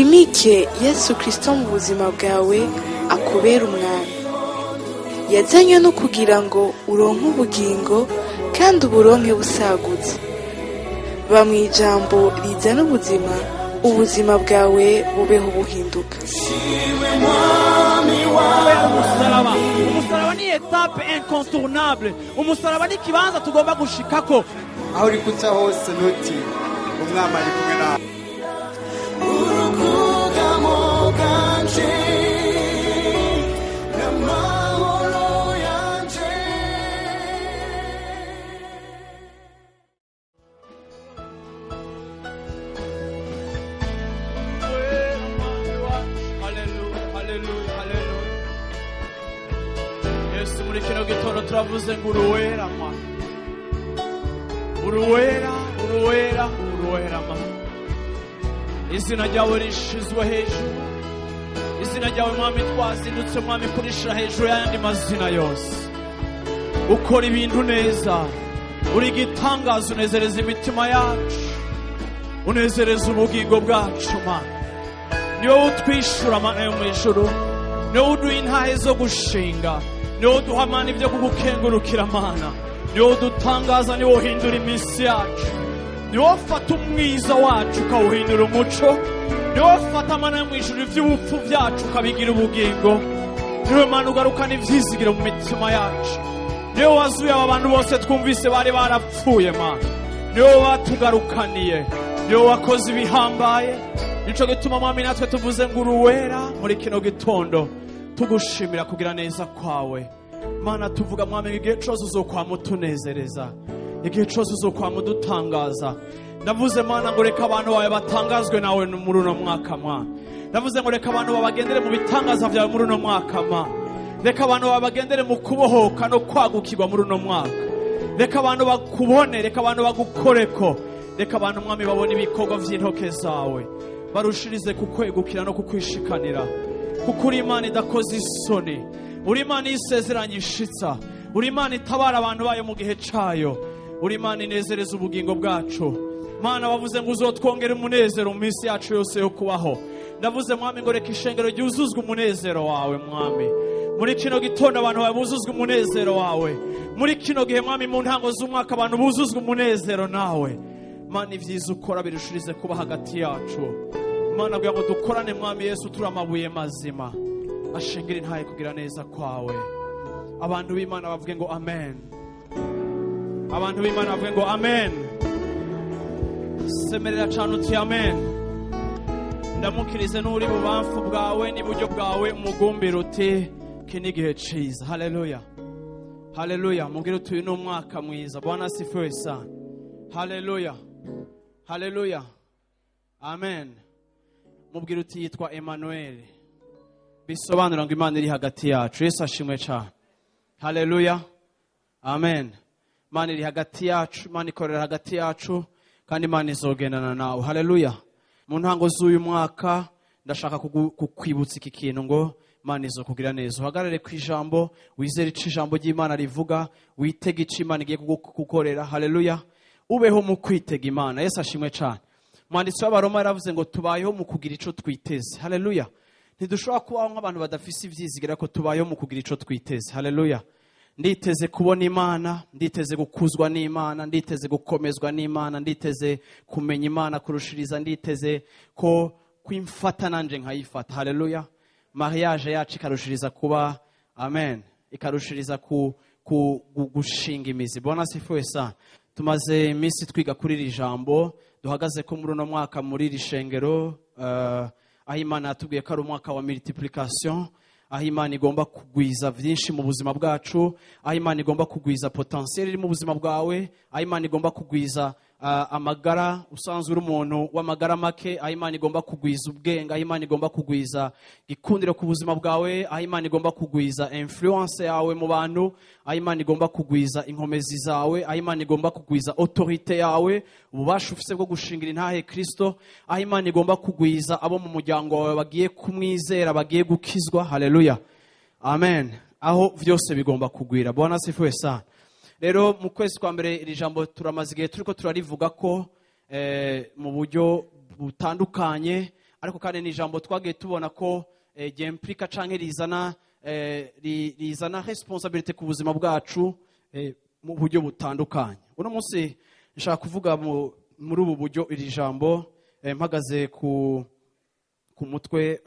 Wimike Yesu Kristo mu buzima bwawe, akubera umwami. Yazanywe no kugira ngo uronke ubugingo kandi uburonke busagutse. Ba mu ijambo rizana ubuzima, ubuzima bwawe bubeho buhinduka. Umusaraba, umusaraba ni étape incontournable. Umusaraba ni ikibanza tugomba gushikako. Aho uri kuca hose, ntutinye, Umwami ari kumwe nawe. Urukugamo bwanje n'amahoro yanje. Haleluya, haleluya, haleluya! Yesu, muri kino gitondo turavuze ngo uruwera ma, uruwera, uruwera, uruwera ma. Izina ryawe rishizwe hejuru. Izina ryawe, Mwami, twazindutse, Mwami, kurishira hejuru y'ayandi mazina yose. Ukora ibintu neza, uri igitangaza, unezereza imitima yacu, unezereza ubugingo bwacu. Mana, ni wowe utwishura, Mana yo mu ijuru. Ni wowe uduha intahe zo gushinga, ni wowe uduha, Mana, ibyo kugukengurukira. Mana, ni wowe udutangaza, ni wowe uhindura iminsi yacu, ni wowe ufata umwiza wacu ukawuhindura umuco, ni wowe ufata, Mana yo mu ijuru, iby'ubupfu byacu ukabigira ubugingo. Ni wowe, Mana, ugarukana ibyizigiro mu mitima yacu. Ni wowe wazuye aba bantu bose twumvise bari barapfuye. Mana, ni wowe watugarukaniye, ni wowe wakoze ibihambaye. Nico gituma, Mwami, natwe tuvuze ngo uruwera muri kino gitondo, tugushimira kugira neza kwawe. Mana, tuvuga, Mwami, ngo igihe cose uzokwama utunezereza, igihe cose uzokwama udutangaza. Ndavuze, Mana, ngo reka abantu bawe batangazwe nawe muri uno mwaka. Mwana, ndavuze ngo reka abantu babagendere mu bitangaza byawe muri uno mwaka. Ma, reka abantu bawe bagendere mu kubohoka no kwagukirwa muri uno mwaka. Reka abantu bakubone, reka abantu bagukoreko, reka abantu, Mwami, babone ibikorwa vy'intoke zawe, barushirize kukwegukira no kukwishikanira, kuko uri Imana idakoze isoni, uri Imana isezeranye ishitsa, uri Imana itabara abantu bayo mu gihe cayo, uri Imana inezereza ubugingo bwacu. Mana, wavuze ngo uzotwongera umunezero mu minsi yacu yose yo kubaho. Ndavuze, Mwami, ngo reka ishengero ryuzuzwe umunezero wawe. Mwami, muri kino gitondo abantu bawe buzuzwe umunezero wawe. Muri kino gihe, Mwami, mu ntango z'umwaka, abantu buzuzwe umunezero nawe. Mana, ibyiza ukora birushirize kuba hagati yacu. Mana, kugira ngo dukorane, Mwami Yesu, turi amabuye mazima ashingira intaye kugira neza kwawe. Abantu b'Imana bavuge ngo amen. Abantu b'Imana bavuge ngo amen. Semerera cyane uti amen. Ndamukirize n'uri bubamfu bwawe n'iburyo bwawe, umugumbire uti iki ni igihe ciza. Haleluya, haleluya! Mubwire uti uyu ni umwaka mwiza. Bwana asifiwe sana. Haleluya, haleluya, amen. Mubwire uti yitwa Emmanuel, bisobanura ngo Imana iri hagati yacu. Yesu ashimwe cyane. Haleluya, amen. Imana iri hagati yacu, Imana ikorera hagati yacu, kandi Imana izogendana nawe. Haleluya! Mu ntango z'uyu mwaka ndashaka kukwibutsa iki kintu, ngo Imana izokugira neza. Uhagarare ku ijambo, wizere ico ijambo ry'Imana rivuga, witege ico Imana igiye kugukorera. Haleluya! Ubeho mu kwitega Imana. Yesu ashimwe cyane. Umwanditsi w'Abaroma yaravuze ngo tubayeho mu kugira ico twiteze. Haleluya! Ntidushobora kubaho nk'abantu badafise ivyizigiro, ko tubayeho mu kugira ico twiteze. Haleluya! Nditeze kubona Imana, nditeze gukuzwa n'Imana, nditeze gukomezwa n'Imana, nditeze kumenya Imana kurushiriza, nditeze ko kwimfata nanje nkayifata. Haleluya! Mariage yacu ikarushiriza kuba, amen, ikarushiriza ku gushinga imizi. Bwana asifiwe sana. Tumaze iminsi twiga kuri iri jambo duhagaze ko muri uno mwaka muri iri shengero, aho Imana yatubwiye ko ari umwaka wa multiplication, aho Imana igomba kugwiza byinshi mu buzima bwacu, aho Imana igomba kugwiza potentiel iri mu buzima bwawe, aho Imana igomba kugwiza amagara usanzwe uri umuntu w'amagara make, aho Imana igomba kugwiza ubwenge, aho Imana igomba kugwiza gikundiro ku buzima bwawe, aho Imana igomba kugwiza influence yawe mu bantu, aho Imana igomba kugwiza inkomezi zawe, aho Imana igomba kugwiza autorité yawe, ububasha ufise bwo gushingira intahe Kristo, aho Imana igomba kugwiza abo mu muryango wawe bagiye kumwizera, bagiye gukizwa. Haleluya, amen. Aho vyose bigomba kugwira. Bwana asifiwe sana. Rero mu kwezi kwa mbere iri jambo turamaze igihe turiko turarivuga ko mu buryo butandukanye. Ariko kandi ni ijambo twagiye tubona ko ryemplika canke rizana rizana responsabilité ku buzima bwacu mu buryo butandukanye. Uno munsi nshaka kuvuga muri ubu buryo iri jambo, mpagaze ku mutwe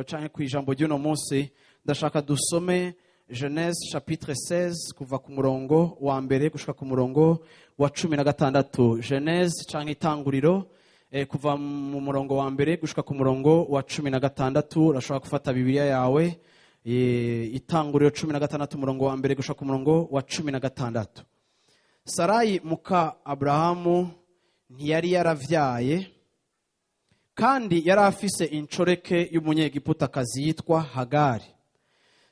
canke ku ijambo ry'uno munsi. Ndashaka dusome Genèse chapitre 16, kuva ku murongo wa mbere gushika ku murongo wa 16. Genèse canke Itanguriro, kuva mu murongo wa mbere gushika ku murongo wa 16. Urashobora gufata Bibiliya yawe, Itanguriro 16, umurongo wa mbere gushika ku murongo wa 16. Sarayi muka Aburahamu ntiyari yaravyaye, kandi yari afise incoreke y'Umunyegiputakazi yitwa Hagari.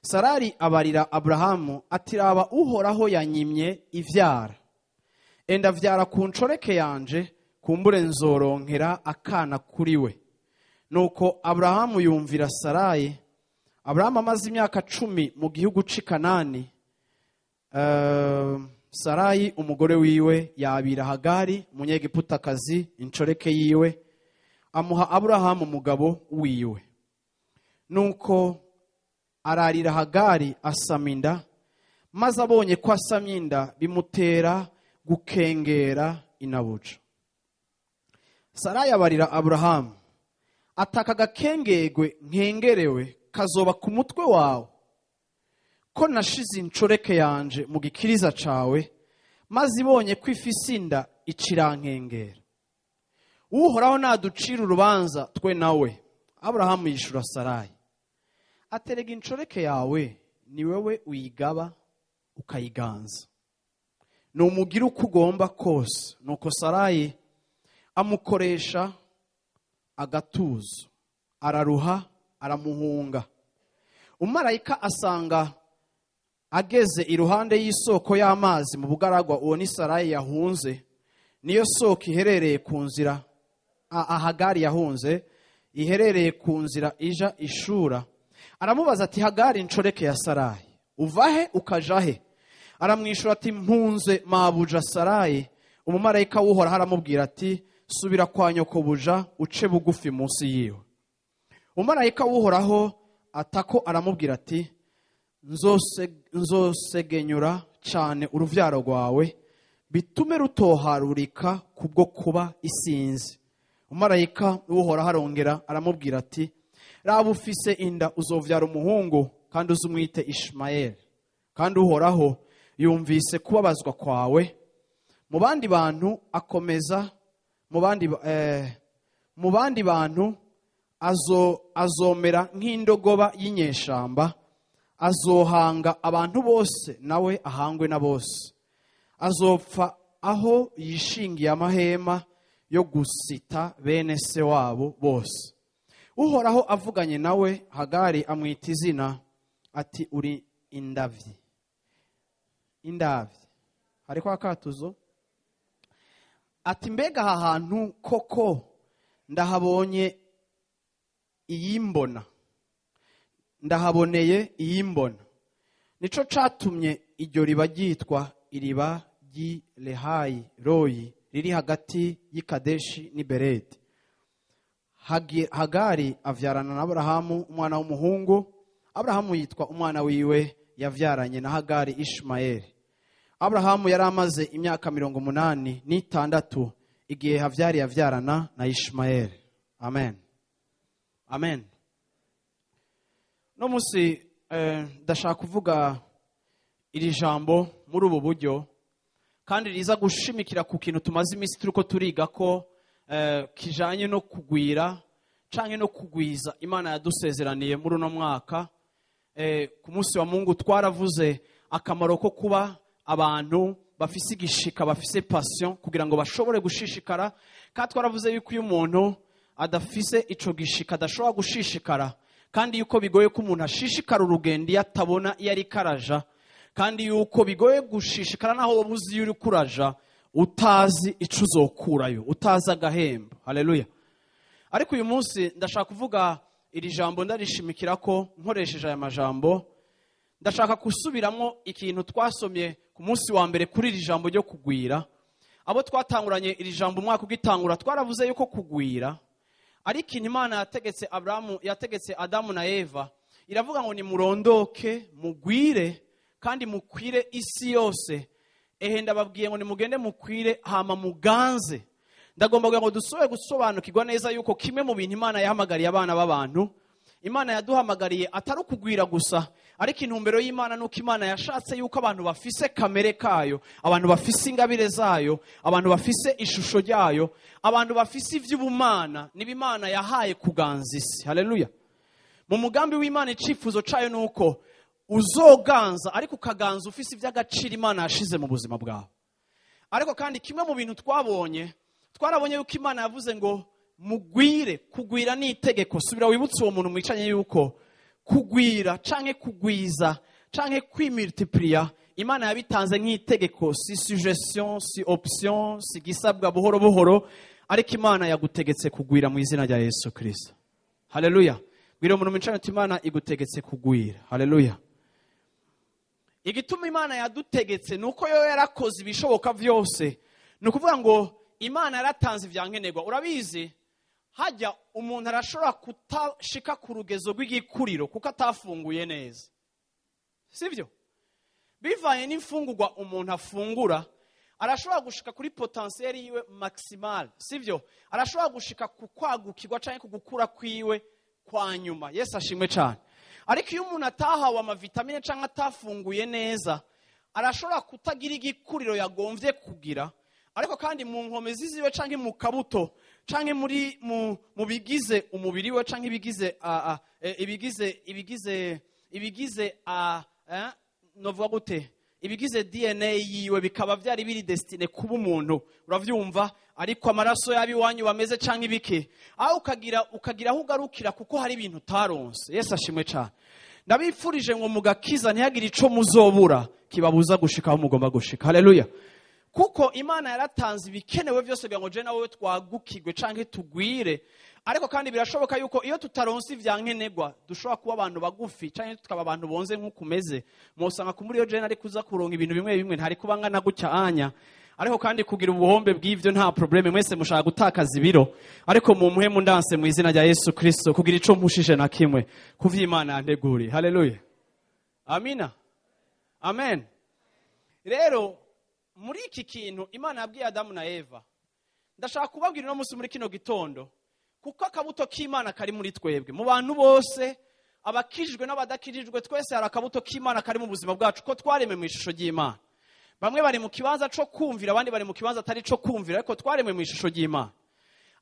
Sarari abarira Aburahamu ati: "Raba, Uhoraho yanyimye ivyara. Enda vyara ku ncoreke yanje, kumbure nzoronkera akana kuri we." Nuko Aburahamu yumvira Sarayi. Aburahamu amaze imyaka 10 mu gihugu c'i Kanani, Sarayi umugore wiwe yabira Hagari Umunyegiputakazi, incoreke yiwe, amuha Aburahamu umugabo wiwe. Nuko ararira Hagari, asama inda. Maze abonye ko asamye inda, bimutera gukengera inabuja. Sarayi abarira Aburahamu ataka: "Agakengegwe nkengerewe kazoba ku mutwe wawe, ko nashize incoreke yanje mu gikiriza cawe, maze ibonye ko ifise inda icirankengera. Uhoraho naducira urubanza twe nawe." Aburahamu yishura Sarayi aterega: "Incoreke yawe ni wewe uyigaba ukayiganza, numugira uko ugomba kose." Nuko Sarayi amukoresha agatuzo, araruha, aramuhunga. Umumarayika asanga ageze iruhande y'isoko y'amazi mu bugaragwa. Uwo ni Sarayi yahunze, niyo soko iherereye ku nzira Hagari yahunze, iherereye ku nzira ija Ishura. Aramubaza ati: "Hagari ncoreke ya Sarayi, uva he, ukaja he?" Aramwishura ati: "Mpunze mabuja Sarayi." Umumarayika w'Uhoraho aramubwira ati: "Subira kwa nyokobuja, uce bugufi munsi yiwe." Umumarayika w'Uhoraho atako aramubwira ati: "Nzosegenyura cyane uruvyaro rwawe, bitume rutoharurika kubwo kuba isinzi." Umumarayika w'Uhoraho arongera aramubwira ati: "Raba, ufise inda, uzovyara umuhungu, kandi uzumwite Ishimayeli, kandi Uhoraho yumvise kubabazwa kwawe mu bandi bantu." Akomeza mu bandi bantu azomera nk'indogoba y'inyeshamba, azohanga abantu bose, nawe ahangwe na bose. Azopfa aho yishingiye amahema yo gusita bene se wabo bose. Uhoraho avuganye nawe, Hagari amwita izina ati: "Uri indavyi." Indavyi hariko akatuzo. Ati: "Mbega aha hantu koko ndahabonye iyimbona, ndahaboneye iyimbona." Nico catumye iryo riba ryitwa iriba ry'i Lehayi Royi, riri hagati y'i Kadeshi n'i Beredi. Hagari avyarana na Aburahamu umwana w'umuhungu. Aburahamu yitwa umwana wiwe yavyaranye na Hagari Ishimayeli. Aburahamu yari amaze imyaka 86 igihe havyari yavyarana na Ishimayeli. Amen, amen. No musi ndashaka kuvuga iri jambo muri ubu buryo, kandi riza gushimikira ku kintu tumaze iminsi turiko turiga ko kijanye no kugwira canke no kugwiza Imana yadusezeraniye muri uno mwaka. Ku munsi wa Mungu twaravuze akamaro ko kuba abantu bafise igishika, bafise passion, kugira ngo bashobore gushishikara. Kandi twaravuze yuko iyo umuntu adafise ico gishika adashobora gushishikara, kandi yuko bigoye ko umuntu ashishikara urugendo iyo atabona iyo ariko araja, kandi yuko bigoye gushishikara naho woba uzi iyo uriko uraja, utazi ico uzokurayo, utazi agahembo. Haleluya! Ariko uyu munsi ndashaka kuvuga iri jambo ndarishimikira ko nkoresheje aya majambo. Ndashaka gusubiramo ikintu twasomye ku munsi wa mbere kuri iri jambo ryo kugwira. Abo twatanguranye iri jambo umwaka ugitangura, twaravuze yuko kugwira Ari ikintu Imana yategetse Aburahamu, yategetse Adamu na Eva, iravuga ngo nimurondoke, mugwire kandi mukwire isi yose. Ehe, ndababwiye ngo nimugende mukwire hama muganze. Ndagomba kugira ngo dusobe gusobanukirwa neza yuko kimwe mu bintu Imana yahamagariye abana b'abantu, Imana yaduhamagariye atari ukugwira gusa, ariko intumbero y'Imana nuko Imana yashatse yuko abantu bafise kamere kayo, abantu bafise ingabire zayo, abantu bafise ishusho ryayo, abantu bafise ivy'ubumana, niba Imana yahaye kuganza isi. Haleluya. Mu mugambi w'Imana, icifuzo cayo nuko uzoganza, ariko ukaganza ufise ivy'agaciro Imana yashize mu buzima bwawe. Ariko kandi kimwe mu bintu twabonye, twarabonye yuko Imana yavuze ngo mugwire. Kugwira ni itegeko. Subira wibutse uwo muntu mwicanye yuko kugwira canke kugwiza canke kwimultiplier Imana yabitanze nk'itegeko, si suggestion, si option, si gisabwa buhoro buhoro, ariko Imana yagutegetse kugwira mu izina rya Yesu Kristo. Haleluya. Bwira umuntu mwicanye uti Imana igutegetse kugwira. Haleluya. Igituma Imana yadutegetse nuko yo yarakoze ibishoboka vyose. Ni ukuvuga ngo Imana yaratanze ivyankenerwa. Urabizi, hajya umuntu arashobora kutashika ku rugezo rw'igikuriro kuko atafunguye neza, sibyo? Bivanye n'imfungurwa umuntu afungura, arashobora gushika kuri potentiel yiwe maximal, sibyo? Arashobora gushika ku kwagukirwa canke ku gukura kwiwe kwa nyuma. Yesu ashimwe cyane. Ariko iyo umuntu atahawe amavitamine canke atafunguye neza, arashobora kutagira igikuriro yagomvye kugira. Ariko kandi mu nkomezi ziwe canke mu kabuto canke muri mu bigize umubiri we canke ibigize a, a, e, ibigize ibigize ibigize a novuga gute, ibigize DNA yiwe bikaba vyari biri destiné kuba umuntu, uravyumva? Ariko amaraso y'abiwanyu bameze canke ibiki, aho ukagira aho ugarukira kuko hari ibintu utaronse. Yesu ashimwe cyane. Ndabifurije ngo mugakiza ntihagire ico muzobura kibabuza gushika aho mugomba gushika. Haleluya. Kuko Imana yaratanze ibikenewe byose kugira ngo je nawe twagukirwe canke tugwire. Ariko kandi birashoboka yuko iyo tutaronse ivyankenerwa dushobora kuba abantu bagufi canke tukaba abantu bonze nk'uko umeze. Mwosanga ku muri yo je nari kuza kuronka ibintu bimwe bimwe, ntari kuba ngana gutya anya. Ariko kandi kugira ubuhombe bw'ivyo nta problème, mwese mushaka gutakaza ibiro, ariko mumuhe mundanse mu izina rya Yesu Kristo kugira ico mpushije na kimwe kuvyo Imana yanteguriye. Haleluya. Amina. Amen. Rero muri iki kintu Imana yabwiye Adamu na Eva, ndashaka kubabwira uno munsi muri kino gitondo, kuko akabuto k'Imana kari muri twebwe, mu bantu bose, abakijijwe n'abadakijijwe, twese hari akabuto k'Imana kari mu buzima bwacu, ko twaremwe mu ishusho ry'Imana. Bamwe bari mu kibanza co kumvira, abandi bari mu kibanza atari co kumvira, ariko twaremwe mu ishusho ry'Imana.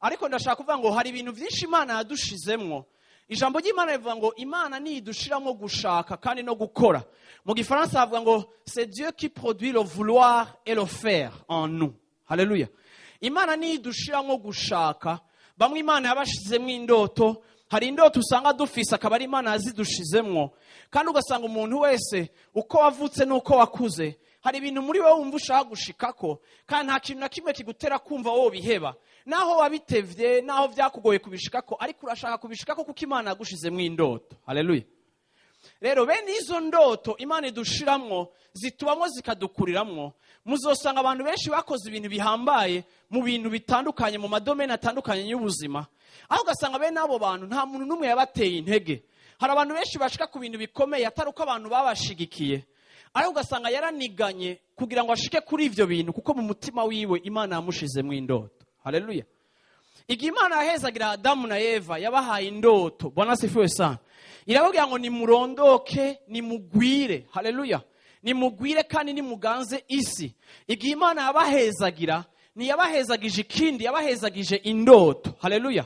Ariko ndashaka kuvuga ngo hari ibintu vyinshi Imana yadushizemwo. Ijambo ry'Imana rivuga ngo Imana nidushiramwo gushaka kandi no gukora. Mu gifaransa havuga ngo c'est Dieu qui produit le vouloir et le faire en nous. Haleluya. Imana nidushiramwo gushaka. Bamwe Imana yabashizemwo indoto. Hari indoto usanga dufise akaba ari Imana yazidushizemwo. Kandi ugasanga umuntu wese uko wavutse n'uko wakuze, hari ibintu muri wowe wumva ushaka gushikako, kandi nta kintu na kimwe kigutera kumva wowe biheba, naho wabitevye, naho vyakugoye kubishikako, ariko urashaka kubishikako kuko Imana yagushizemwo indoto. Haleluya. Rero bene izo ndoto Imana idushiramwo zitubamwo zikadukuriramwo. Muzosanga abantu benshi bakoze ibintu bihambaye mu bintu bitandukanye, mu madomene atandukanye y'ubuzima, aho ugasanga bene abo bantu nta muntu n'umwe yabateye intege. Hari abantu benshi bashika ku bintu bikomeye atari uko abantu babashigikiye, ariko ugasanga yaraniganye kugira ngo ashike kuri ivyo bintu, kuko mu mutima wiwe Imana yamushizemwo indoto. Haleluya. Igihe Imana yahezagira Adamu na Eva, yabahaye indoto. Bwana sifiwe sana. Irababwira ngo nimurondoke, nimugwire. Haleluya. Nimugwire kandi nimuganze isi. Igihe Imana yabahezagira, ntiyabahezagije ikindi, yabahezagije indoto. Haleluya.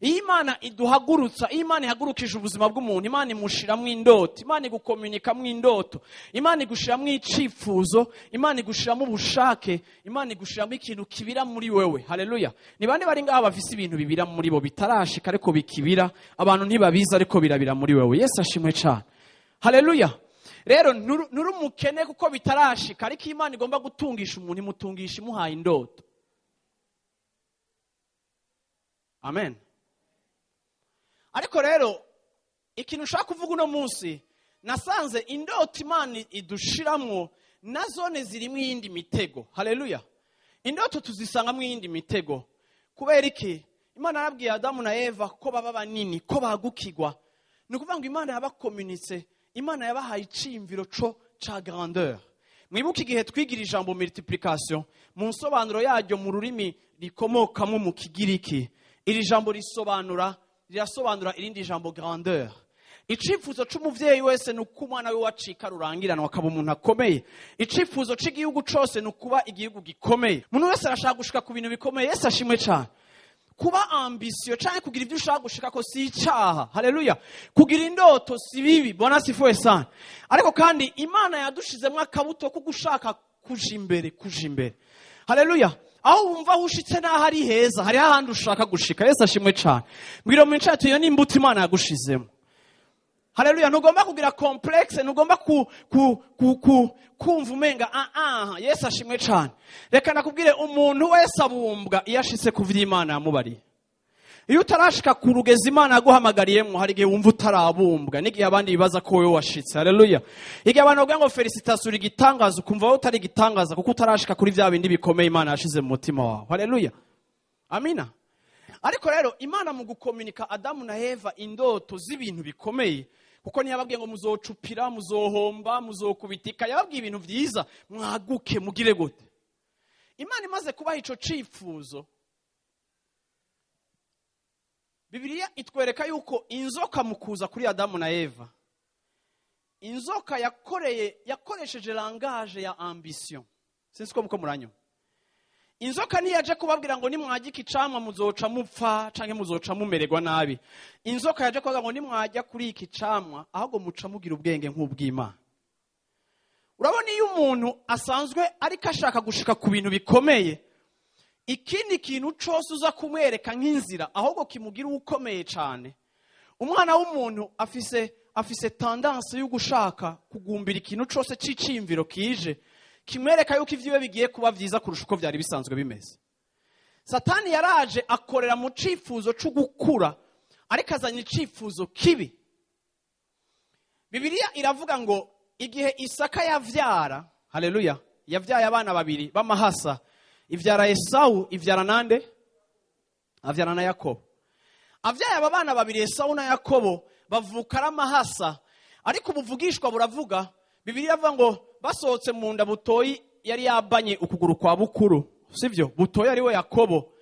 Iyo Imana iduhagurutsa, iyo Imana ihagurukije ubuzima bw'umuntu, Imana imushiramwo indoto, Imana igukomunikamwo indoto, Imana igushiramwo icifuzo, Imana igushiramwo ubushake, Imana igushiramwo ikintu kibira muri wewe. Haleluya. Ni bande bari ngaha bafise ibintu bibira muri bo bitarashika ariko bikibira, abantu ntibabizi ariko birabira muri wewe? Yesu ashimwe cyane. Haleluya. Rero nturi umukene kuko bitarashika, ariko Imana igomba gutungisha umuntu, imutungisha imuhaye indoto. Amen. Ariko rero ikintu ushaka kuvuga uno munsi, nasanze indoto Imana idushiramwo na zone zirimo iyindi mitego. Haleluya. Indoto tuzisangamwo iyindi mitego. Kubera iki? Imana yarabwiye Adamu na Eva ko baba banini, ko bagukigwa. Ni ukuvuga ngo Imana yabakomunitse, Imana yabahaye iciyumviro co ca grandeur. Mwibuke igihe twigira ijambo multiplication, mu nsobanuro yaryo mu rurimi rikomokamo mu Kigiriki, iri jambo rirasobanura irindi jambo grandeur. Icifuzo c'umuvyeyi wese ni uko umwana we wacika rurangiranwa akaba umuntu akomeye. Icifuzo c'igihugu cose ni ukuba igihugu gikomeye. Umuntu wese arashaka gushika ku bintu bikomeye. Yesu ashimwe cane. Kuba ambitieux canke kugira ivyo ushaka gushika ko si icaha. Haleluya. Kugira indoto si bibi. Bwana asifiwe sana. Ariko kandi Imana yadushizemwo akabuto ko gushaka kuja imbere, kuja imbere. Haleluya. Aho wumva aho ushitse n'aho ari heza, hariho ahandi ushaka gushika. Yesu ashimwe cane. Mbwira mu ncatu, iyo ni imbuto Imana yagushizemo. Haleluya. Ntugomba kugira complexe, ntugomba kumva umenga ah ah. Yesu ashimwe cane. Reka nakubwire, umuntu wese abumbwa iyo ashitse ku vy'Imana yamubariye. Iyo utarashika ku rugezi Imana yaguhamagariyemwo, hari igihe wumva utarabumbwa, n'igihe abandi bibaza ko wowe washitse. Haleluya. Igihe abantu bavuga ngo félicitations, uri igitangaza, ukumva wowe utari igitangaza kuko utarashika kuri vya bindi bikomeye Imana yashize mu mutima wawe. Haleluya. Amina. Ariko rero Imana mu gukominika Adamu na Eva indoto z'ibintu bikomeye, kuko ntiyababwiye ngo muzocupira, muzohomba, muzokubitika. Yababwiye ibintu vyiza, mwaguke, mugire gute. Imana imaze kubaha ico cifuzo, Bibiliya itwereka yuko inzoka mu kuza kuri Adamu na Eva, inzoka yakoresheje langage ya ambition. Sinzi ko muko muranyuma. Inzoka ntiyaje kubabwira ngo nimwajya iki camwa muzoca mupfa canke muzoca mumererwa nabi. Inzoka yaje kubaga ngo nimwajya kuri iki camwa, ahubwo muca mugira ubwenge nk'ubw'Imana. Urabona, iyo umuntu asanzwe ariko ashaka gushika ku bintu bikomeye, ikindi kintu cose uza kumwereka nk'inzira ahubwo kimugira ukomeye cane. Umwana w'umuntu afise tendance yo gushaka kugumbira ikintu cose c'iciyumviro kije kimwereka yuko ivyiwe bigiye kuba vyiza kurusha uko vyari bisanzwe bimeze. Satani yaraje akorera mu cifuzo co gukura, ariko azanye icifuzo kibi. Bibiliya iravuga ngo igihe Isaka yavyara, haleluya, yavyaye abana babiri b'amahasa, ivyara Esawu, ivyara nande? Avyara na Yakobo. Avyaye aba bana babiri, Esawu na Yakobo, bavuka ari amahasa. Ariko ubuvugishwa buravuga, Bibiliya iravuga ngo basohotse mu nda, Butoyi yari yabanye ukuguru kwa bukuru, sivyo? Butoyi ari we Yakobo.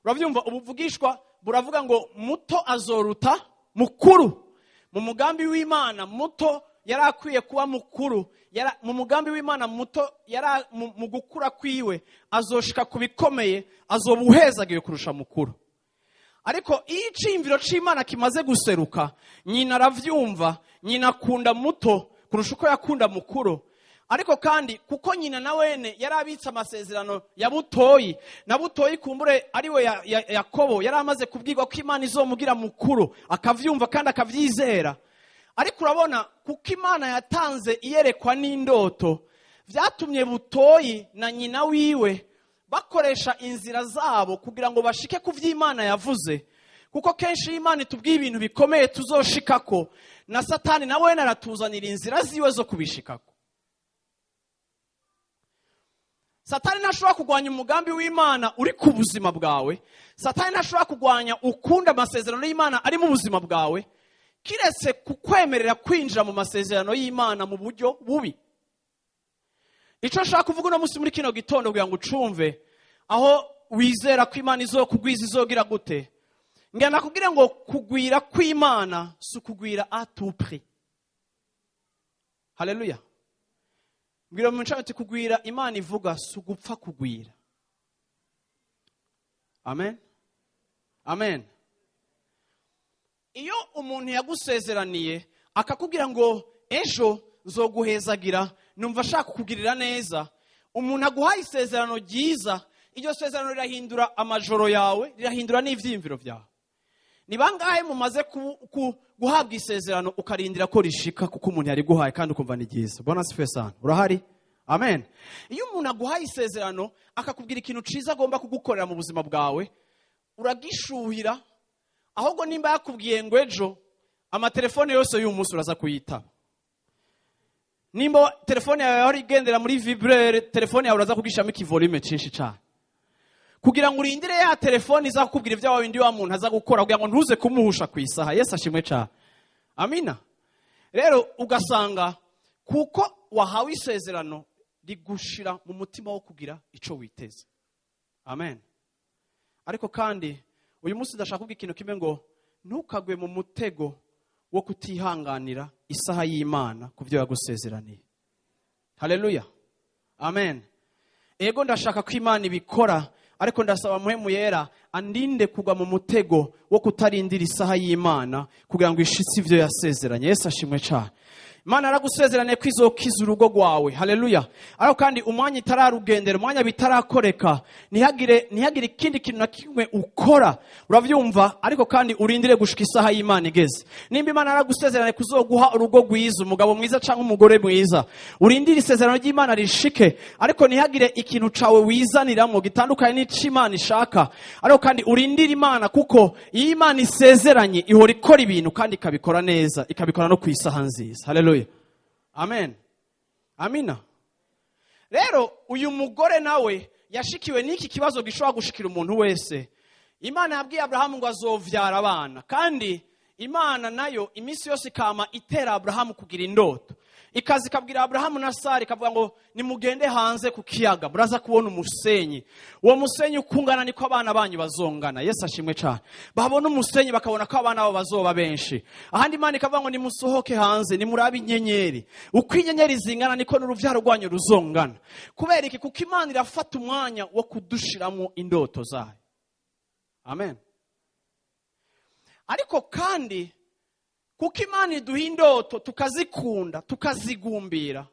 Uravyumva, ubuvugishwa buravuga ngo muto azoruta mukuru. Mu mugambi w'Imana muto yari akwiye kuba mukuru. Mu mugambi w'Imana muto yari mu gukura kwiwe azoshika ku bikomeye, azoba uhezagiwe kurusha mukuru. Ariko iyo iciyumviro c'Imana kimaze guseruka, nyina aravyumva, nyina akunda muto kurusha uko yakunda mukuru. Ariko kandi kuko nyina na wene yari abitse amasezerano ya Butoyi, na Butoyi kumbure ariwe Yakobo yari amaze kubwirwa ko Imana izomugira mukuru, akavyumva kandi akavyizera. Ariko urabona, kuko Imana yatanze iyerekwa n'indoto, vyatumye Butoyi na nyina wiwe bakoresha inzira zabo kugira ngo bashike ku vy'Imana yavuze. Kuko kenshi iyo Imana itubwiye ibintu bikomeye tuzoshikako, na Satani nawe aratuzanira inzira ziwe zo kubishikako. Satani ntashobora kurwanya umugambi w'Imana uri ku buzima bwawe. Satani ntashobora kurwanya ukunda amasezerano y'Imana ari mu buzima bwawe, kiretse kukwemerera kwinjira mu masezerano y'Imana mu buryo bubi. Ico nshaka kuvuga uno munsi muri kino gitondo kugira ngo ucumve, aho wizera ko Imana izokugwiza, izogira gute, ngira nakubwire ngo kugwira kw'Imana si ukugwira à tout prix. Haleluya. Mbwira mu ncamake, kugwira Imana ivuga si ugupfa kugwira. Amen, amen. Iyo umuntu yagusezeraniye akakubwira ngo ejo nzoguhezagira, numva ashaka kukugirira neza, umuntu aguhaye isezerano ryiza, iryo sezerano rirahindura amajoro yawe, rirahindura n'ivyiyumviro byawe. Ni bangahe mumaze guhabwa isezerano ukarindira ko rishika kuko umuntu yariguhaye kandi ukumva ni ryiza? Bwana asifiwe sana. Urahari? Amen. Iyo umuntu aguhaye isezerano akakubwira ikintu ciza agomba kugukorera mu buzima bwawe, uragishuhira. Ahubwo nimba yakubwiye ngo ejo, amatelefone yose y'uyu munsi uraza kuyitaba. Nimba telefone yawe yahora igendera muri vibreur, telefone yawe uraza kugishamo ikivolume cinshi cane. Kugira ngo urindire ya telefone iza kukubwira ibyo wawe, wa muntu aza gukora, kugira ngo ntuze kumuhusha ku isaha. Yesu ashimwe cyane. Amina. Rero ugasanga kuko wahawe isezerano rigushira mu mutima wo kugira ico witeze. Amen. Ariko kandi uyu munsi ndashaka kuvuga ikintu kimwe, ngo ntukagwe mu mutego wo kutihanganira isaha y'Imana ku byo yagusezeraniye. Haleluya, amen. Ego, ndashaka ko Imana ibikora, ariko ndasaba Mpwemu Yera andinde kugwa mu mutego wo kutarindira isaha y'Imana kugira ngo ishitse ivyo yasezeranye. Yesu ashimwe cyane. Imana yaragusezeraniye ko izokiza urugo rwawe. Haleluya. Ariko kandi umwanya itararugendera, umwanya bitarakoreka, ntihagire ikindi kintu na kimwe ukora, uravyumva? Ariko kandi urindire gushika isaha y'Imana igeze. Nimba Imana yaragusezeraniye kuzoguha urugo rwiza, umugabo mwiza cyangwa umugore mwiza, urindire isezerano ry'Imana rishike, ariko ntihagire ikintu cawe wizaniramo gitandukanye n'ico Imana ishaka. Ariko kandi urindire Imana, kuko iyo Imana isezeranye ihora ikora ibintu kandi ikabikora neza, ikabikora no ku isaha nziza. Haleluya, amen, amina. Rero uyu mugore nawe yashikiwe n'iki kibazo gishobora gushikira umuntu wese. Imana yabwiye Aburahamu ngo azovyara abana, kandi Imana nayo iminsi yose ikama itera Aburahamu kugira indoto. Ikaza ikabwira Aburahamu na Sara, ikavuga ngo: "Nimugende hanze ku kiyaga, muraza kubona umusenyi. Uwo musenyi uko ungana niko abana banyu bazongana." Yesu ashimwe cyane. Babona umusenyi bakabona ko abana babo bazoba benshi. Ahandi Imana ikavuga ngo: "Nimusohoke hanze, nimurabe inyenyeri. Uko inyenyeri zingana niko n'uruvyaro rwanyu ruzongana." Kubera iki? Kuko Imana irafata umwanya wo kudushiramo indoto zayo. Amen. Ariko kandi kuko Imana iduha indoto tukazikunda, tukazigumbira,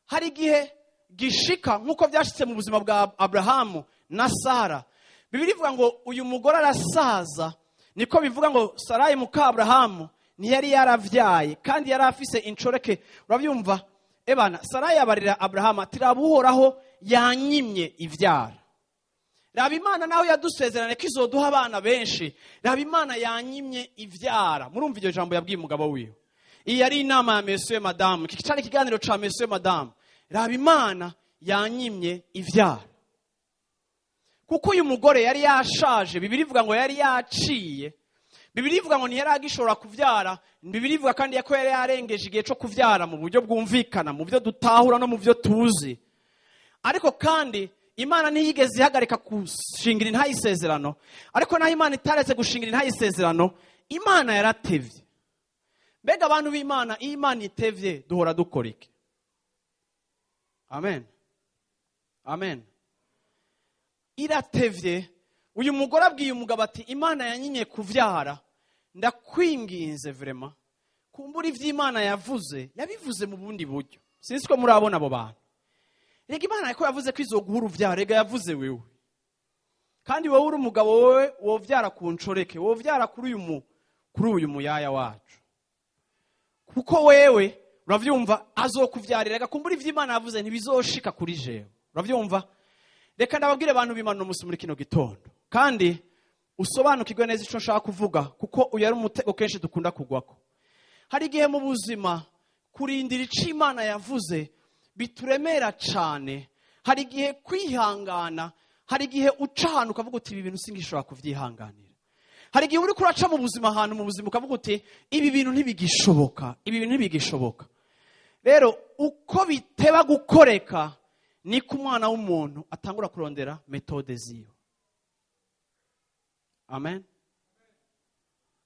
hari igihe gishika nk'uko byashitse mu buzima bwa Aburahamu na Sara. Bibiliya ivuga ngo uyu mugore arasaza. Niko bivuga ngo Sarayi muka Aburahamu ntiyari yaravyaye kandi yari afise incoreke, urabyumva? Ebana, Sarayi yabarira Aburahamu ati: "Raba, Uhoraho yanyimye ivyara. Raba, Imana nawe yadusezerane ko izoduha abana benshi. Raba, Imana yanyimye ivyara." Murumva iryo jambo yabwiye umugabo wiwe. Iyi yari inama ya monsieur, madame. Iki cari ikiganiro ca monsieur, madame. "Raba, Imana yanyimye ivyara." Kuko uyu mugore yari yashaje, Bibiliya ivuga ngo yari yaciye, Bibiliya ivuga ngo ntiyari agishobora kuvyara. Bibiliya ivuga kandi ko yari yarengeje igihe cyo kuvyara mu buryo bwumvikana, mu byo dutahura no mu byo tuzi. Ariko kandi Imana ntiyigeze ihagarika gushingira intayisezerano. Ariko naho Imana itaretse gushingira intayisezerano, Imana yaratevye. Mbega abantu b'Imana, iyo Imana itevye duhora dukora iki? Amen, amen. Iratevye. Uyu mugore abwiye umugabo ati: "Imana yanyimye kuvyara, ndakwinginze vraiment, kumbura ivy'Imana yavuze yabivuze mu bundi buryo." Sinzi ko murabona abo bantu. Rega Imana ko yavuze ko izoguha uruvyaro, rega yavuze wewe. Kandi wowe uri umugabo, wowe wovyara ku ncoreke, wovyara kuri uyu muyaya wacu, kuko wewe, uravyumva, azokuvyarira. Rega kumbura ivy'Imana yavuze ntibizoshika kuri jewe, uravyumva? Reka ndababwire abantu b'Imana umunsi muri kino gitondo, kandi usobanukirwe neza icyo nshaka kuvuga, kuko uyu ari umutego kenshi dukunda kugwako. Hari igihe mu buzima kurindira icyo Imana yavuze bituremera cyane. Hari igihe kwihangana, hari igihe uca ahantu ukavuga uti: "Ibi bintu singishobora kubyihanganira." Hari igihe uri kuraca mu buzima, ahantu mu buzima, ukavuga uti: "Ibi bintu ntibigishoboka, ibi bintu ntibigishoboka." Rero uko biteba gukoreka niko umwana w'umuntu atangura kurondera méthode ziwe. Amen,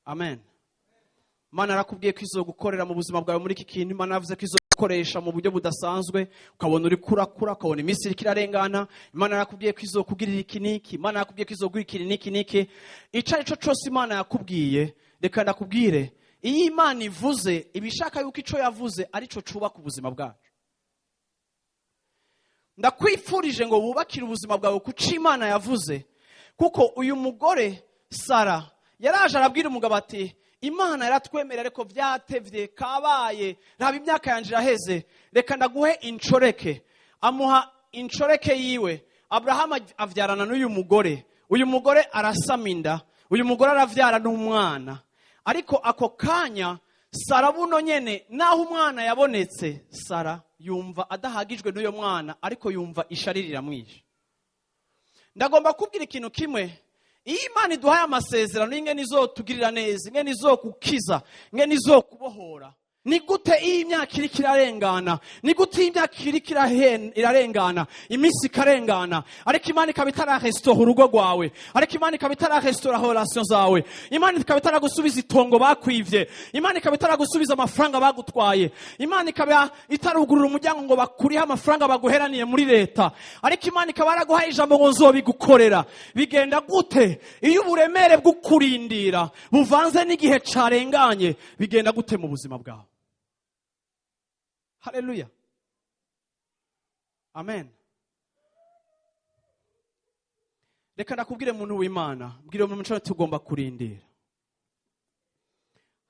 amen. Imana arakubwiye ko izogukorera mu buzima bwawe muri iki kintu. Imana yavuze ko izogukoresha mu buryo budasanzwe, ukabona uri kurakura, ukabona iminsi iriko irarengana. Imana yarakubwiye ko izokugirira iki n'iki. Imana yarakubwiye ko izoguha iki n'iki n'iki. Ico ari cyo cose Imana yakubwiye, reka ndakubwire, iyo Imana ivuze iba ishaka yuko ico yavuze arico cubaka ubuzima bwacu. Ndakwifurije ngo wubakire ubuzima bwawe ku co Imana yavuze, kuko uyu mugore Sara yaraje arabwira umugabo ati: "Imana yaratwemerera, ariko byatevye, kabaye. Raba, imyaka yanje iraheze, reka ndaguhe incoreke." Amuha incoreke yiwe. Aburahamu avyarana n'uyu mugore. Uyu mugore arasama inda, uyu mugore aravyara n'umwana. Ariko ako kanya Sara buno nyene, naho umwana yabonetse, Sara yumva adahagijwe n'uyo mwana, ariko yumva ishari riramwishe. Ndagomba kubwira ikintu kimwe. Iyo Imana iduhaye amasezerano ingene izotugirira neza, ingene izokukiza, ingene izokubohora, ni gute iyi myaka iriko irarengana? Ni gute iyi myaka iriko irarengana, iminsi ikarengana, ariko Imana ikaba itararestora urugo rwawe, ariko Imana ikaba itararestora relation zawe, Imana ikaba itaragusubiza itongo bakwivye, Imana ikaba itaragusubiza amafaranga bagutwaye, Imana ikaba itarugurura umuryango ngo bakurihe amafaranga baguheraniye muri leta, ariko Imana ikaba yaraguhaye ijambo ngo nzobigukorera? Bigenda gute iyo uburemere bw'ukurindira buvanze n'igihe carenganye? Bigenda gute mu buzima bwawe? Haleluya, amen. Reka ndakubwire, muntu w'Imana, mbwire mu muco, tugomba kurindira.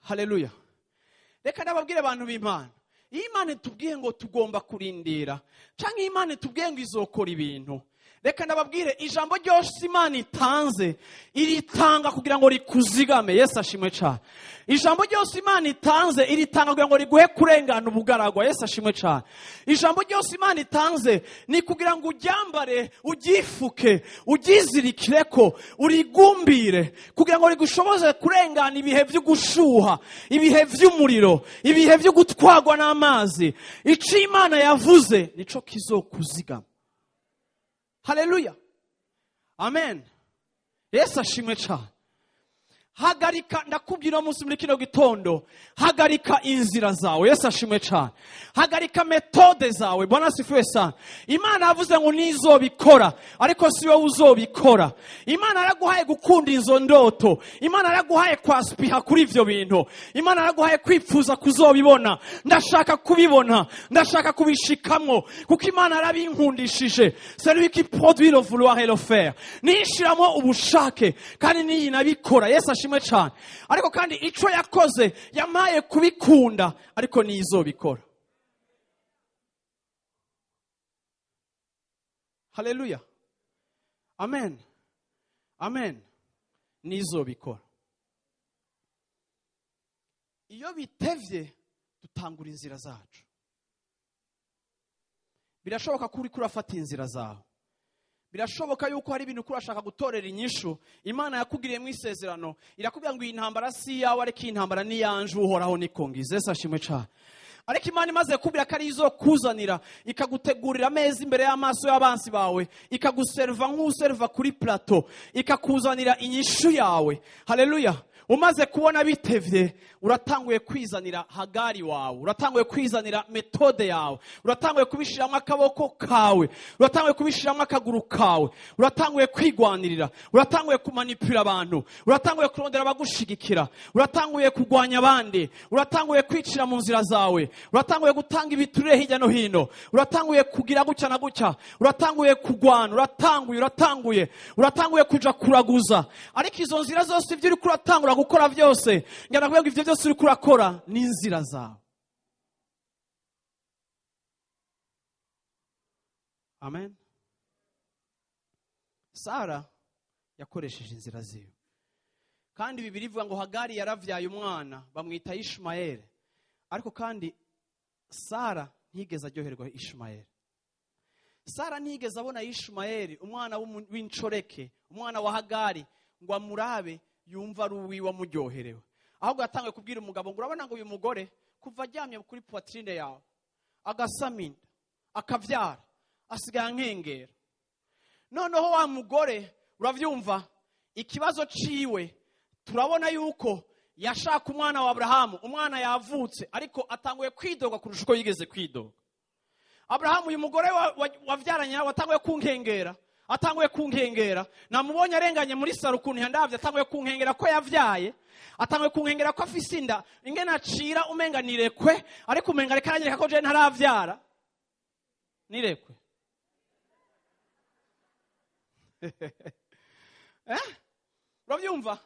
Haleluya. Reka ndababwire, abantu b'Imana, iyo Imana itubwiye ngo tugomba kurindira, canke iyo Imana itubwiye ngo izokora ibintu, reka ndababwire, ijambo ryose Imana itanze iritanga kugira ngo rikuzigame. Yesu ashimwe cyane. Ijambo ryose Imana itanze iritanga kugira ngo riguhe kurengana ubugaragwa. Yesu ashimwe cyane. Ijambo ryose Imana itanze ni kugira ngo uryambare, uryifuke, uryizirikireko, urigumbire, kugira ngo rigushoboze kurengana ibihe byo gushuha, ibihe by'umuriro, ibihe byo gutwarwa n'amazi. Ico Imana yavuze nico kizokuzigama. Haleluya, amen. Yesu ashimwe cyane. Hagarika, ndakubwira uno munsi muri kino gitondo, hagarika inzira zawe. Yesu ashimwe cyane. Hagarika méthodes zawe. Bwana asifiwe sana. Imana yavuze ngo nizobikora, ariko si wowe uzobikora. Imana yaraguhaye gukunda izo ndoto, Imana yaraguhaye kwaspiha kuri ivyo bintu, Imana yaraguhaye kwipfuza kuzobibona. Ndashaka kubibona, ndashaka kubishikamwo, kuko Imana yarabinkundishije. C'est lui qui produit le vouloir et le faire. Nishiramo ubushake kandi niyi nabikora. Yesu ashimwe cyane. Ariko kandi ico yakoze, yampaye kubikunda, ariko nizobikora. Haleluya, amen, amen. Nizobikora. Iyo bitevye, dutangura inzira zacu. Birashoboka ko uriko urafata inzira zawe, birashoboka yuko hari ibintu urashaka gutorera inyishu. Imana yakugiriye mu isezerano, irakubwira ngo iyi ntambara si iyawe, ariko iyi ntambara ni iyanje, Uhoraho niko ngize. Yesu ashimwe cyane. Ariko Imana imaze kubwira ko ari izo kuzanira, ikagutegurira ameza imbere y'amaso y'abansi bawe, ikaguserva nk'userva kuri plateau, ikakuzanira inyishu yawe. Haleluya. Umaze kubona bitevye, uratanguye kwizanira Hagari wawe, uratanguye kwizanira méthode yawe, uratanguye kubishiramo akaboko kawe, uratanguye kubishiramo akaguru kawe, uratanguye kwigwanirira, uratanguye kumanipura abantu, uratanguye kurondera abagushigikira, uratanguye kurwanya abandi, uratanguye kwicira mu nzira zawe, uratanguye gutanga ibiturire hirya no hino, uratanguye kugira gutya na gutya, uratanguye kugwana, uratanguye kuja kuraguza. Ariko izo nzira zose, ibyo uriko uratangura gukora byose, ngana kuvuga ngo ivyo byose uriko urakora ni inzira zawe. Amen. Sara yakoresheje inzira ziwe, kandi Bibiri ivuga ngo Hagari yaravyaye umwana bamwita Ishumayeli, ariko kandi Sara ntiyigeze aryoherwa Ishumayeli. Sara ntiyigeze abona Ishumayeli, umwana w'incoreke, umwana wa Hagari, ngo amurabe yumva ari uwiwe amuryoherewe. Ahubwo yatangiye kubwira umugabo ngo urabona ngo uyu mugore kuva aryamye kuri poitrine yawe, agasama inda, akavyara, asigaye ankengera. Noneho wa mugore, uravyumva ikibazo ciwe, turabona yuko yashaka umwana wa Aburahamu. Umwana yavutse, ariko atanguye kwidoga kurusha uko yigeze kwidoga. Aburahamu, uyu mugore wavyaranye nawe atanguye kunkengera, atanguye kunkengera. Namubonye arenganye muri salon, ukuntu yandavye, atanguye kunkengera ko yavyaye, atanguye kunkengera ko afise inda, ingene acira umenga nirekwe, ariko umenga reka aranyereka ko je ntaravyara, nirekwe. Urabyumva,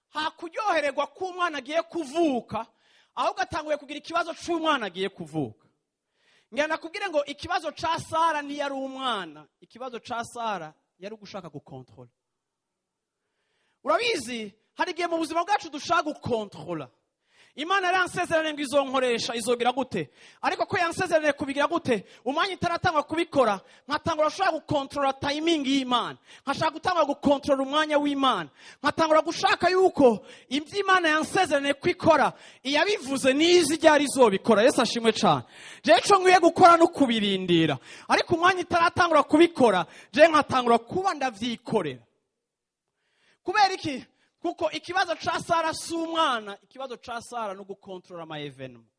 hakuryohererwa ko umwana agiye kuvuka, ahubwo atanguye kugira ikibazo c'umwana agiye kuvuka. Ngira nakubwire ngo ikibazo ca Sara ntiyari umwana, ikibazo ca Sara yari ugushaka gukontrola. Urabizi, hari igihe mu buzima bwacu dushaka gukontrola. Imana yaransezeraniye ngo izonkoresha, izogira gute? Ariko ko yansezeraniye kubigira gute, umwanya itaratangwa kubikora, nkatangura gushaka gukontorora timing y'Imana, nkashaka gutangura gukontorora umwanya w'Imana, nkatangura gushaka yuko ibyo Imana yansezeraniye kwikora, iyabivuze nizi ryari izobikora. Yesu ashimwe cyane. Jewe ico nkwiye gukora no kubirindira, ariko umwanya itaratangura kubikora, jewe nkatangura kuba ndavyikorera. Kubera iki? Kuko ikibazo ca Sara si umwana, ikibazo ca Sara no gukontorora ama événements.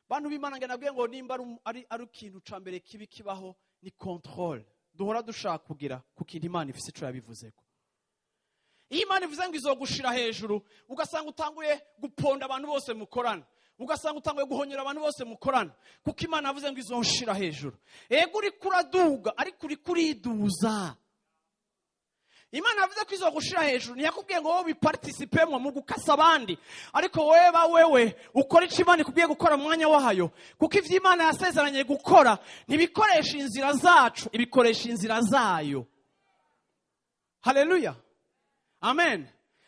Bantu b'Imana, nge nabwiye ngo nimba ari ikintu ca mbere kibi kibaho ni contrôle duhora dushaka kugira ku kintu Imana ifise ico yabivuzeko. Iyo Imana ivuze ngo izogushira hejuru, ugasanga utanguye guponda abantu bose mukorana, ugasanga utanguye guhonyora abantu bose mukorana, kuko Imana yavuze ngo izonshira hejuru. Ego, uriko uraduga, ariko uriko uriduza. Imana yavuze ko izogushira hejuru, ntiyakubwiye ngo wowe biparticipemwo mu gukasa abandi, ariko wowe ba wewe ukora ico Imana ikubwiye gukora mu mwanya wayo, kuko ivyo Imana yasezeranye gukora ntibikoresha inzira zacu, ibikoresha inzira zayo. Haleluya, amen.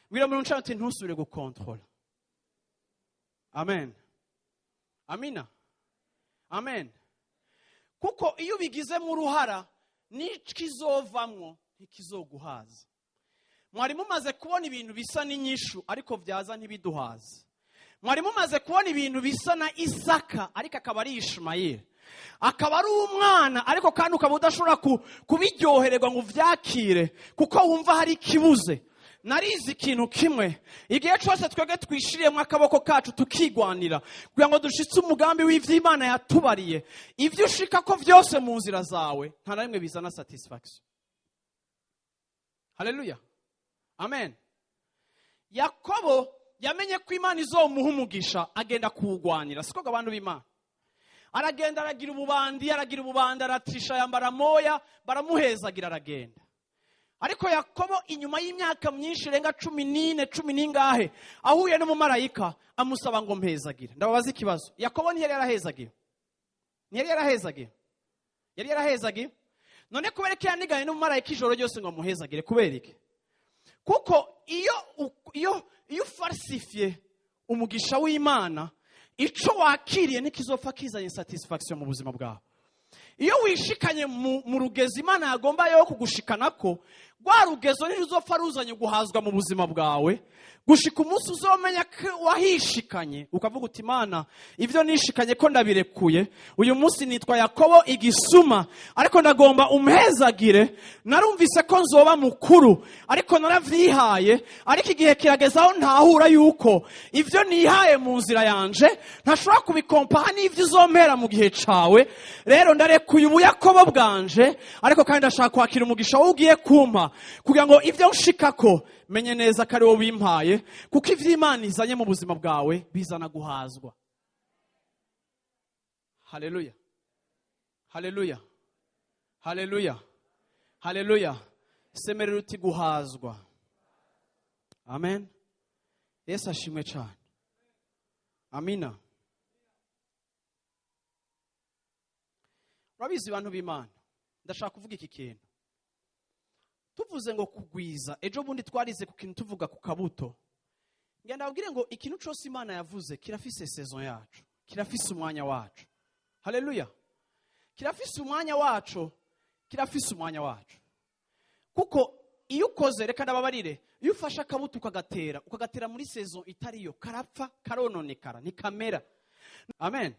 Bwira umuntu uti ntusubire gukontorora. Amen, amina, amen. Kuko iyo ubigizemo uruhara, n'ikizovamwo ntikizoguhaza. Mwari mumaze kubona ibintu bisa n'inyishu, ariko byaza ntibiduhaze. Mwari mumaze kubona ibintu bisa na Isaka, ariko akaba ari Ishumayeli, akaba ari umwana, ariko kandi ukaba udashobora kubiryohererwa ngo uvyakire, kuko wumva hari ikibuze. Narizi ikintu kimwe: igihe cyose twebwe twishiriyemo akaboko kacu, tukigwanira kugira ngo dushitse umugambi w'ivy'Imana yatubariye, ibyo ushika ko vyose mu nzira zawe nta na rimwe bizana satisfaction. Haleluya, amen. Yakobo yamenye ko Imana izomuha umugisha, agenda kuwugwanira. Siko abantu b'Imana? Aragenda, aragira ububandi, aragira ububandi, aratisha, yambara moya, baramuhezagira, aragenda. Ariko Yakobo, inyuma y'imyaka myinshi irenga 14, cumi n'ingahe, ahuye n'umumarayika amusaba ngo mpezagire. Ndababaza ikibazo: Yakobo ntiyari yarahezagiye? Ntiyari yarahezagiye? Yari yarahezagiye. None kubera ko yaniganye n'umumarayika ijoro ryose ngo amuhezagire? Kubera iki? Kuko iyo ufarisifiye umugisha w'Imana, ico wakiriye ntikizopfa kizanye satisfaction mu buzima bwawe. Iyo wishikanye mu rugezo Imana yagomba yo kugushikana, ko rwa rugezo ntiruzopfa ruzanye guhazwa mu buzima bwawe, gushika umunsi uzomenya ko wahishikanye, ukavuga uti: "Imana, ibyo nishikanye ko ndabirekuye. Uyu munsi nitwa Yakobo igisuma, ariko ndagomba umpezagire. Narumvise ko nzoba mukuru, ariko naravyihaye, ariko igihe kirageze aho ntahura yuko ibyo nihaye mu nzira yanje ntashobora kubikompaha n'ibyo uzompera mu gihe cawe. Rero ndarekuye ubuyakobo bwanje, ariko kandi ndashaka kwakira umugisha wowe ugiye kumpa, kugira ngo ibyo nshikako menye neza ko ari wowe wimpaye." Kuko ivyo Imana izanye mu buzima bwawe bizana guhazwa. Haleluya, haleluya, haleluya, haleluya. Semerera uti guhazwa. Amen. Yesu ashimwe cyane. Amina. Urabizi, bantu b'Imana, ndashaka kuvuga iki kintu. Tuvuze ngo kugwiza, ejo bundi twarize ku kintu tuvuga ku kabuto. Ngenda babwire ngo ikintu cyose Imana yavuze kirafise saison yacu, kirafise umwanya wacu. Haleluya, kirafise umwanya wacu, kirafise umwanya wacu. Kuko iyo ukoze, reka ndababarire, iyo ufashe akabuto ukagatera muri saison itariyo, karapfa, karononekara, ntikamera. Amen.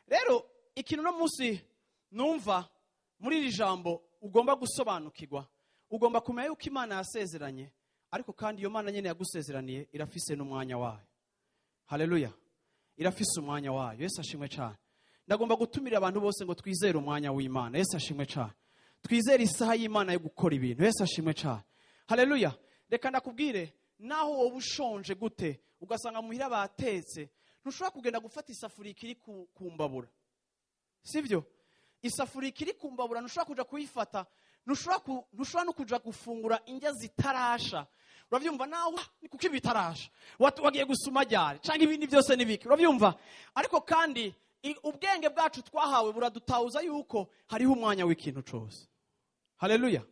Rero ikintu no munsi numva muri iri jambo ugomba gusobanukirwa, ugomba kumenya yuko Imana yasezeranye, ariko kandi iyo Mana nyine yagusezeraniye irafise n'umwanya wayo. Haleluya, irafise umwanya wayo. Yesu ashimwe cyane. Ndagomba gutumira abantu bose ngo twizere umwanya w'Imana. Yesu ashimwe cyane. Twizere isaha y'Imana yo gukora ibintu. Yesu ashimwe cyane. Haleluya. Reka ndakubwire, naho wowe ushonje gute, ugasanga muhira batetse, ntushobora kugenda gufata isafuriya ikiri ku mbabura, sibyo? Isafuriya ikiri ku mbabura ntushobora kuja kuyifata, ntushobora no kuja gufungura indya zitarasha. Urabyumva nawe? Ni kuko ibi bitarasha, wagiye gusuma ryari, cyangwa ibindi byose n'ibiki? Urabyumva? Ariko kandi ubwenge bwacu twahawe buradutahuza yuko hariho umwanya w'ikintu cyose. Haleluya.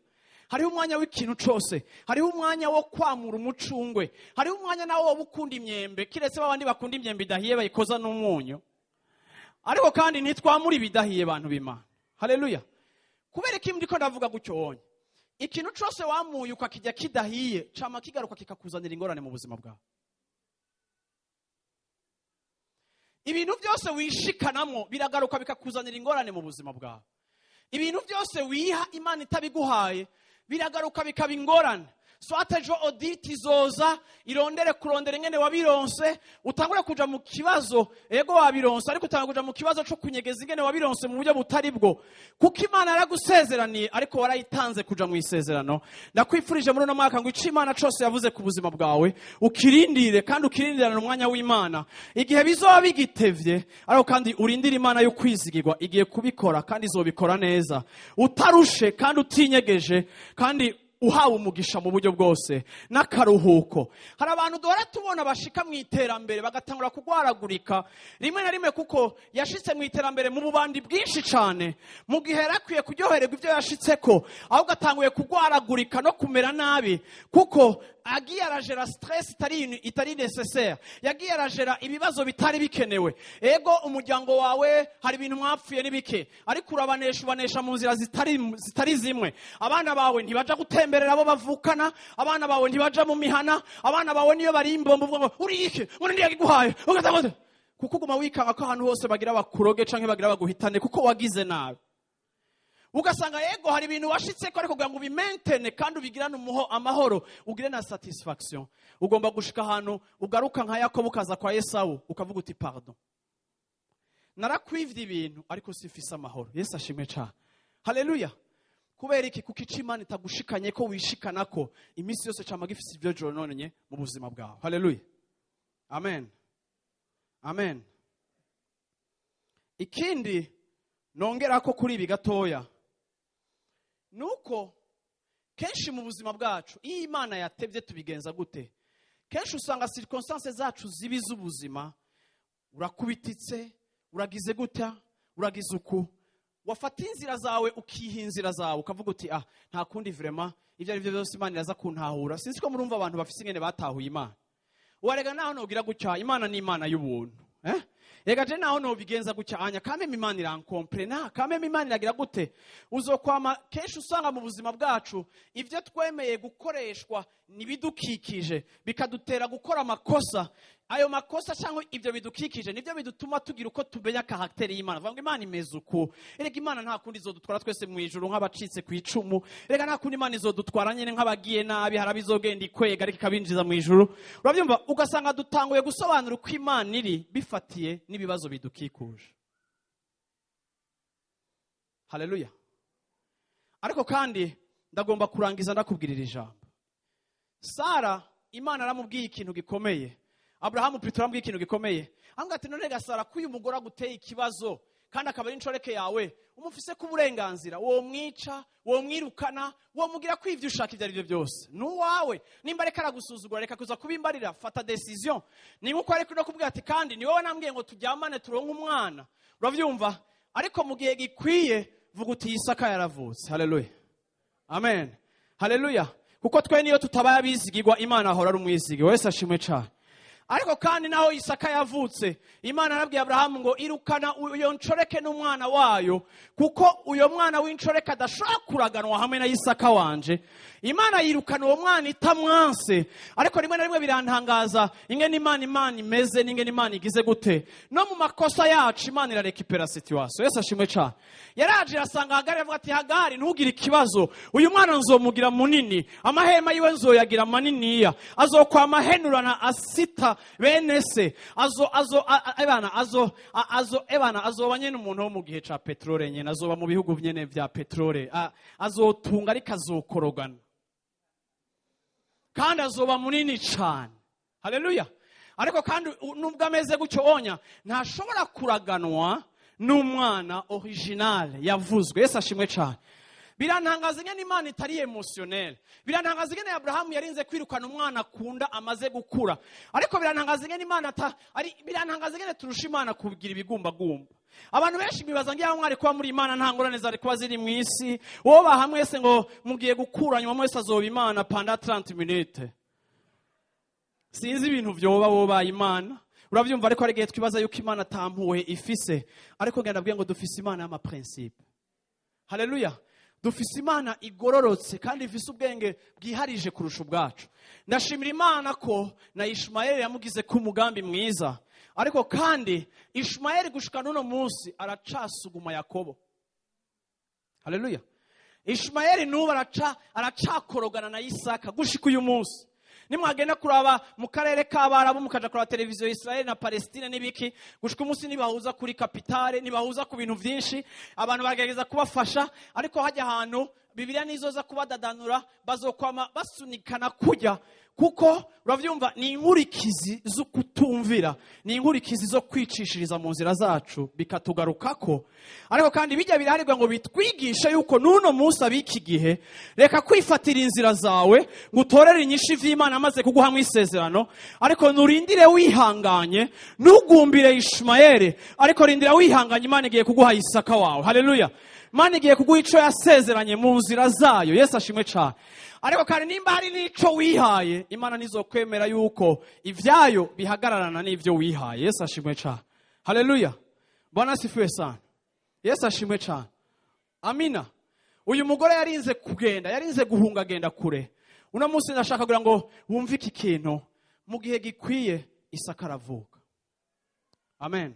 Hariho umwanya w'ikintu cose. Hariho umwanya wo kwamura umucungwe. Hariho umwanya nawo wo gukunda imyembe, kiretse babandi bakunda imyembe idahiye bayikoza n'umunyu. Ariko kandi ntitwamura ibidahiye, bantu b'Imana. Haleluya. Kubera iki ndiko ndavuga gutyo wonye? Ikintu cose wamuye ukakijya kidahiye cama kigaruka kikakuzanira ingorane mu buzima bwawe. Ibintu byose wishikanamwo biragaruka bikakuzanira ingorane mu buzima bwawe. Ibintu byose wiha Imana itabiguhaye biragaruka bikaba ingorane. Soit ejo audit izoza irondere kurondera ingene wabironse, utangure kuja mu kibazo. Ego wabironse, ariko utangure kuja mu kibazo cyo kunyegeza ingene wabironse mu buryo butari bwo, kuko Imana yaragusezeraniye ariko warayitanze kuja mu isezerano. Ndakwifurije muri uno mwaka ngo ico Imana cose yavuze ku buzima bwawe ukirindire, kandi ukirindirane umwanya w'Imana igihe bizoba bigitevye, ariko kandi urindire Imana yo kwizigirwa igiye kubikora, kandi izobikora neza utarushe kandi utinyegeje kandi uhawe umugisha mu buryo bwose n'akaruhuko. Hari abantu duhora tubona bashika mu iterambere bagatangura kugwaragurika rimwe na rimwe, kuko yashitse mu iterambere mu bubandi bwinshi cane, mu gihe yarakwiye kuryohererwa ibyo yashitseko, ahubwo atanguye kugwaragurika no kumera nabi, kuko agiye arajera stress itari nécessaire, yagiye arajera ibibazo bitari bikenewe. Ego umuryango wawe hari ibintu mwapfuye n'ibike, ariko urabanesha, ubanesha mu nzira zitari zimwe. Abana bawe ntibaja gutemberera abo bavukana, abana bawe ntibaja mu mihana, abana bawe niyo bari imbombo uvuga ngo uri iki, ngo ndiye giguhaye, ugatanga kuko uguma wikanga ko ahantu hose bagira bakuroge canke bagira baguhitane kuko wagize nabi. Ugasanga yego hari ibintu washitse ko, ariko kugira ngo ubimentene kandi ubigirane amahoro, ugire na satisfaction, ugomba gushika ahantu ugaruka nka Yakobo ukaza kwa Esawu ukavuga uti pardon, narakwivye ibintu ariko sifise amahoro. Yesu ashimwe cyane. Haleluya. Kubera iki? Kuko ico Imana itagushikanye ko wishikanako iminsi yose cama gifise ivyo jononye mu buzima bwawe. Haleluya. Amen. Amen. Ikindi nongera ko kuri ibi gatoya, nuko kenshi mu buzima bwacu iyo Imana yatevye tubigenza gute? Kenshi usanga circonstances zacu zibi z'ubuzima, urakubititse, uragize gutya, uragize uku, wafata inzira zawe ukiha inzira zawe ukavuga uti ah nta kundi vraiment ibyo ari byo byose Imana iraza kuntahura. Sinzi ko murumva abantu bafise ingene batahuye Imana. Warega naho nogira gutya, Imana ni Imana y'ubuntu. Rega je naho nobigenza gutya anya kameme Imana irankomprena, kameme Imana iragira gute. Uzokwama kenshi usanga mu buzima bwacu ivyo twemeye gukoreshwa nibidukikije bikadutera gukora amakosa. Ayo makosa cyangwa ibyo bidukikije nibyo bidutuma tugira uko tumenya karakteri y'Imana. Vuga ngo Imana imeze uku, erega Imana nta kundi izodutwara twese mu ijuru nk'abacitse ku icumu, erega nta kundi Imana izodutwara nyene nk'abagiye nabi, hari abizogenda ikwega ariko ikabinjiza mu ijuru. Urabyumva? Ugasanga dutanguye gusobanura uko Imana iri bifatiye n'ibibazo bidukikuje. Haleluya. Ariko kandi ndagomba kurangiza ndakubwirira ijambo. Sara, Imana aramubwiye ikintu gikomeye. Abrahamu Petero aramubwiye ikintu gikomeye. Ambwira ati none Sara, ko uyu mugore aguteye ikibazo kandi akaba ari inshoreke yawe, umufise ku burenganzira, wo mwica, wo mwirukana, wo mugira ko ivyo ushaka ivyo ari byo byose nuwawe. Nimba reka aragusuzugura, reka kuza kubimbarira, fata decision. Ni nkuko ariko no kubwira ati kandi ni wowe nambwiye ngo turyamane turonke umwana. Uravyumva? Ariko mu gihe gikwiye vuga uti Isaka yaravutse. Haleluya. Amen. Haleluya. Kuko twe niyo tutabaye abizigirwa, Imana ahora ari umwizigirwa. Wese ashimwe cyane. Ariko kandi naho Isaka yavutse, Imana yarabwiye Abrahamu ngo irukana uyo nshoreke n'umwana wayo, kuko uyo mwana w'inshoreke adashobora kuraganwa hamwe na Isaka wanje. Imana yirukana uwo mwana itamwanse. Ariko rimwe na rimwe birantangaza ingene Imana imeze n'ingene Imana igize gute. No mu makosa yacu Imana irarekipera situation. Yesu ashimwe cyane. Yaraje asanga Hagari, avuga ati Hagari ntugire ikibazo, uyu mwana nzomugira munini, amahema yiwe nzoyagira maniniya, azokwama henurana asita bene se, azo azo ebana azo azo ebana azoba nyene umuntu wo mu gihe ca petrole nyene, azoba mu bihugu nyene vya petrole, azotunga ariko azokorogana kandi azoba munini cyane. Haleluya. Ariko kandi nubwo ameze gutyo onya ntashobora kuraganwa n'umwana original yavuzwe. Yesu ashimwe cyane. Birantangaza ingene Imana itari emotionnel. Birantangaza ingene Abrahamu yarinze kwirukana umwana akunda amaze gukura. Ariko birantangaza ingene Imana ari birantangaza ingene turusha Imana kugira ibigumbagumba. Abantu benshi bibaza ngo iyo mwari kuba muri Imana nta ngorane zari kuba ziri mu isi. Wowe baha mwese ngo mugiye gukuranywa, mwese azoba Imana pendant 30 minutes. Sinzi ibintu vyoba wobaye Imana, uravyumva? Ariko hari igihe twibaza yuko Imana atampuwe ifise, ariko ngenda ndabwiye ngo dufise Imana y'amaprincipe. Haleluya! Dufise Imana igororotse kandi ifise ubwenge bwiharije kurusha ubwacu. Ndashimira Imana ko na Ishumayeli yamugize ku mugambi mwiza, ariko kandi Ishumayeli gushika n'uno munsi aracasuguma Yakobo. Haleluya! Ishumayeli n'ubu aracakorogana na Isaka gushika uyu munsi. Nimwagenda kuraba mu karere k'Abarabu, mukaja kuraba televiziyo, Israel na Palestine n'ibiki, gushika umunsi nibahuza kuri capitale, nibahuza ku bintu vyinshi. Abantu baragerageza kubafasha, ariko hajya ahantu Bibiliya nizoza kubadadanura, bazokwama basunikana kujya, kuko uravyumva, ni inkurikizi zo kutumvira, ni inkurikizi zo kwicishiriza mu nzira zacu bikatugarukako. Ariko kandi bijya biraharirwa ngo bitwigishe yuko n'uno munsi abiki gihe, reka kwifatira inzira zawe ngo utorere inyishu vy'Imana amaze kuguhamwo isezerano, ariko nurindire wihanganye, ntugumbire Ishumayeli, ariko rindira wihanganye. Imana igiye kuguha Isaka wawe. Haleluya! Imana igiye kuguha ico yasezeranye mu nzira zayo. Yesu ashimwe cane. Ariko kandi nimba hari n'ico wihaye, Imana ntizokwemera yuko ivyayo bihagararana n'ivyo wihaye. Yesu ashimwe cane. Haleluya! Bwana asifiwe sana. Yesu ashimwe cane. Amina. Uyu mugore yarinze kugenda, yarinze guhunga, agenda kure. Uno munsi ndashaka kugira ngo wumve iki kintu: mu gihe gikwiye Isaka aravuka. Amen.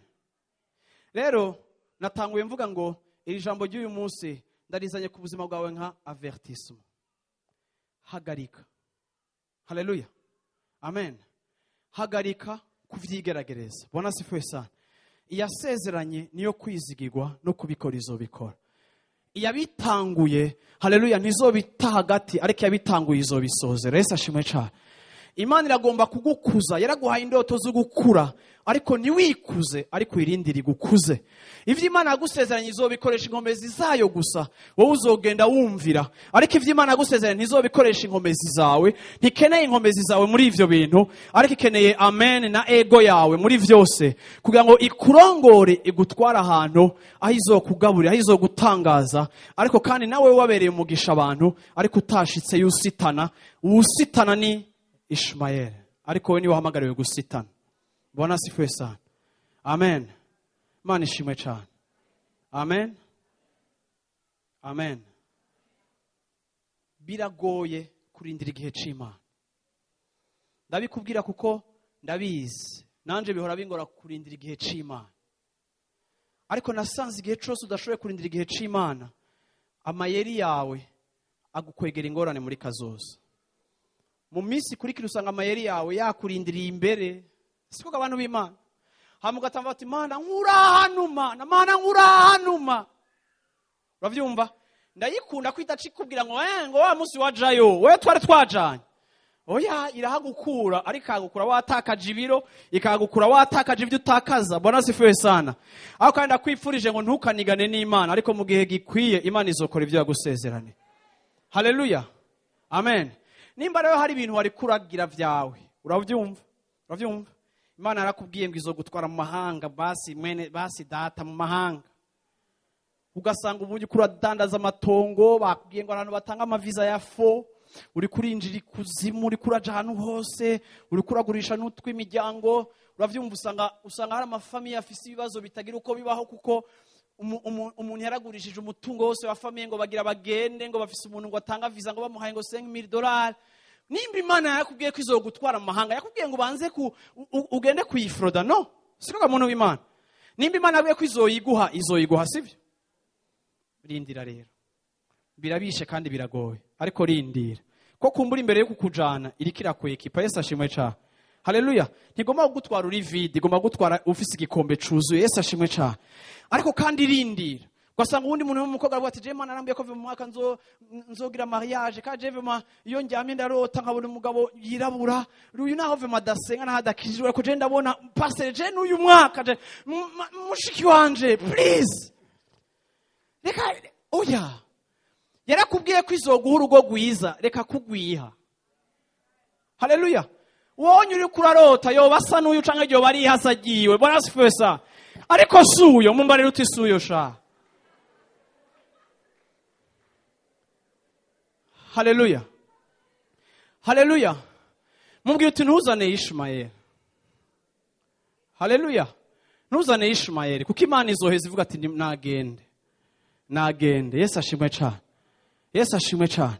Rero natanguye mvuga ngo iri jambo ry'uyu munsi ndarizanye ku buzima bwawe nka avertissement. Hagarika. Haleluya, amen. Hagarika kuvyigeragereza. Bwana asifiwe sana. Iyasezeranye niyo kwizigirwa, no kubikora izobikora. Iyabitanguye, haleluya, ntizobita hagati, ariko iyabitanguye izobisozera. Yesu ashimwe cyane. Imana iragomba kugukuza, yaraguhaye indoto zo gukura, ariko ntiwikuze, ariko wirindire igukuze. Ivyo Imana yagusezeranye izobikoresha inkomezi zayo gusa, wowe uzogenda wumvira. Ariko ivyo Imana yagusezeranye ntizobikoresha inkomezi zawe, ntikeneye inkomezi zawe muri ivyo bintu, ariko ikeneye amen na ego yawe muri vyose, kugira ngo ikurongore, igutware ahantu aho izokugaburira, aho izogutangaza, ariko kandi nawe wabereye umugisha abantu, ariko utashitse yusitana. Uwusitana ni Ishmael, ariko we niwe wahamagariwe gusitana. Bwana asifiwe sana. Amen. Imana ishimwe cyane. Amen, amen. Biragoye kurindira igihe c'Imana. Ndabikubwira kuko ndabizi, nanje bihora bingora kurindira igihe c'Imana. Ariko nasanze igihe cose udashoboye kurindira igihe c'Imana, amayeri yawe agukwegera ingorane muri kazoza. Mu minsi ikurikira usanga amayeri yawe yakurindiriye imbere. Siko abantu b'Imana? Hama ugatamba bati: "Mana, nkurahanuma, Mana, Mana, nkurahanuma." Uravyumva? Ndayikunda ko idacikubwira ngo ngo wa munsi wajayo wewe twari twajanye. Oya, irahagukura, ariko ikahagukura watakaje ibiro, ikahagukura watakaje ibyo utakaza. Bwana asifiwe sana. Aho kandi ndakwifurije ngo ntukanigane n'Imana, ariko mu gihe gikwiye Imana izokora ibyo yagusezerane. Haleluya, amen. Nimba rero hari ibintu wari kuragira vyawe, uravyumva, uravyumva, Imana yarakubwiye ngo izogutwara mu mahanga, basi mwene basi data mu mahanga, ugasanga ubu uriko uradandaza amatongo, bakubwiye ngo abantu batanga amaviza ya faux, uri kurinjira ikuzimu, uri kuraja ahantu hose, uri kuragurisha n'utw'imiryango. Uravyumva? Usanga hari amafamille afise ibibazo bitagira uko bibaho, kuko umuntu yaragurishije umutungo wose wa famille ngo bagira bagende, ngo bafise umuntu ngo atanga visa, ngo bamuhaye ngo 5000 dollars. Nimba Imana yakubwiye ko izogutwara mu mahanga, yakubwiye ngo ubanze ku ugende kuyifroda? No, siko muntu w'Imana. Nimba Imana yakubwiye ko izoyiguha, izoyiguha, sivyo? Rindira rero. Birabishe kandi biragoye, ariko rindira, ko kumbura imbere yo kukujana iriko irakwekipa. Yesu ashimwe cane. Haleluya! Ntigomba kugutwara uri vide, igomba kugutwara ufise igikombe cuzuye. Yesu ashimwe cane. Ariko kandi rindira. Ugasanga uwundi muntu w'umukobwa aravuga ati: "Je, Mana arambwiye ko mu mwaka nzogira mariage, kandi je vraiment iyo ndyamye ndarota nkabona umugabo yirabura uyu, naho vraiment adasenga, naho adakijijwe, ariko je ndabona pasteur, je n'uyu mwaka je mushiki wanje, please reka." Oya, yarakubwiye ko izoguha urugo rwiza, reka kugwiha. Haleluya! Wonye uri kurarota yoba asa n'uyu canke yoba ari hasagiwe. Bwana asifiwe sana. Ariko suyo mumbarira uti suyo sha. Haleluya, haleluya. Mubwira uti ntuzane Ishimayeli. Haleluya, ntuzane Ishimayeli, kuko Imana izoheza ivuga ati nagende, nagende. Yesu ashimwe cyane, Yesu ashimwe cyane.